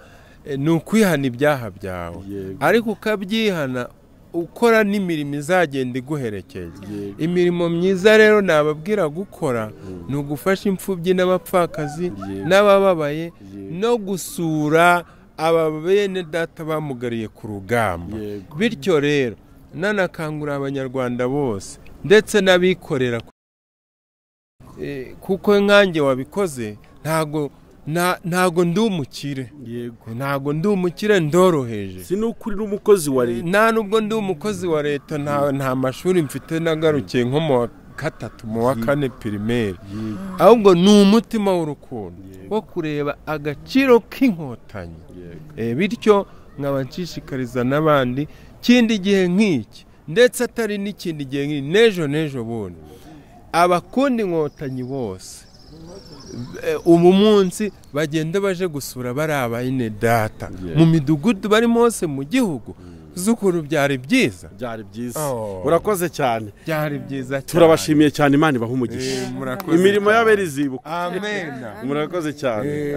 ni ukwihana ibyaha byawe, ariko ukabyihana ukora n'imirimo izagenda iguherekeza. Imirimo myiza rero nababwira gukora ni ugufasha imfubyi n'abapfakazi n'abababaye, no gusura aba bene data bamugariye ku rugamba. Bityo rero nanakangurira abanyarwanda bose ndetse n'abikorera, kuko nkanjye wabikoze ntago ndi umukire, ntago ndi umukire, ndoroheje, si n'ukuri n'umukozi wa leta, nta nubwo ndi umukozi wa leta, nta mashuri mfite, nagarukiye nko mu wa 3 mu wa 4 primaire, ahubwo ni umutima w'urukundo wo kureba agaciro k'inkotanyi. Bityo nkaba nshishikariza n'abandi kindi gihe nk'iki, ndetse atari n'ikindi gihe nk'iki, n'ejo n'ejo bundi, abakunda inkotanyi bose ubu munsi bagenda baje gusura bari abayine data mu midugudu barimo hose mu gihugu. Z'ukuntu byari byiza, byari byiza. Urakoze cyane, byari byiza cyane, turabashimiye cyane, Imana ibahe umugisha, imirimo y'abera izibuka. Amen. Murakoze cyane.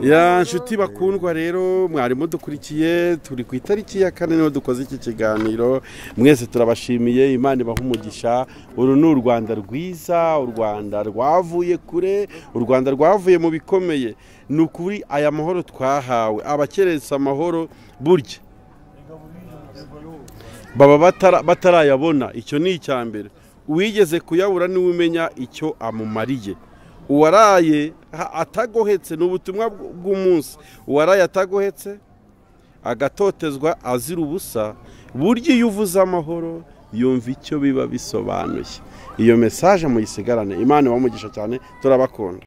Ya nshuti bakundwa rero mwari mudukurikiye, turi ku itariki ya 4 niho dukoze iki kiganiro, mwese turabashimiye, Imana ibahe umugisha. Uru ni u Rwanda rwiza, u Rwanda rwavuye kure, u Rwanda rwavuye mu bikomeye. Ni ukuri aya mahoro twahawe, abakeretse amahoro burya baba batarayabona, icyo ni icya mbere. Uwigeze kuyabura niwe umenya icyo amumariye. Uwaraye atagohetse, ni ubutumwa bw'umunsi. Uwaraye atagohetse agatotezwa azira ubusa, burya iyo uvuze amahoro yumva icyo biba bisobanuye. Iyo message muyisigarane. Imana ibamugisha cyane, turabakunda.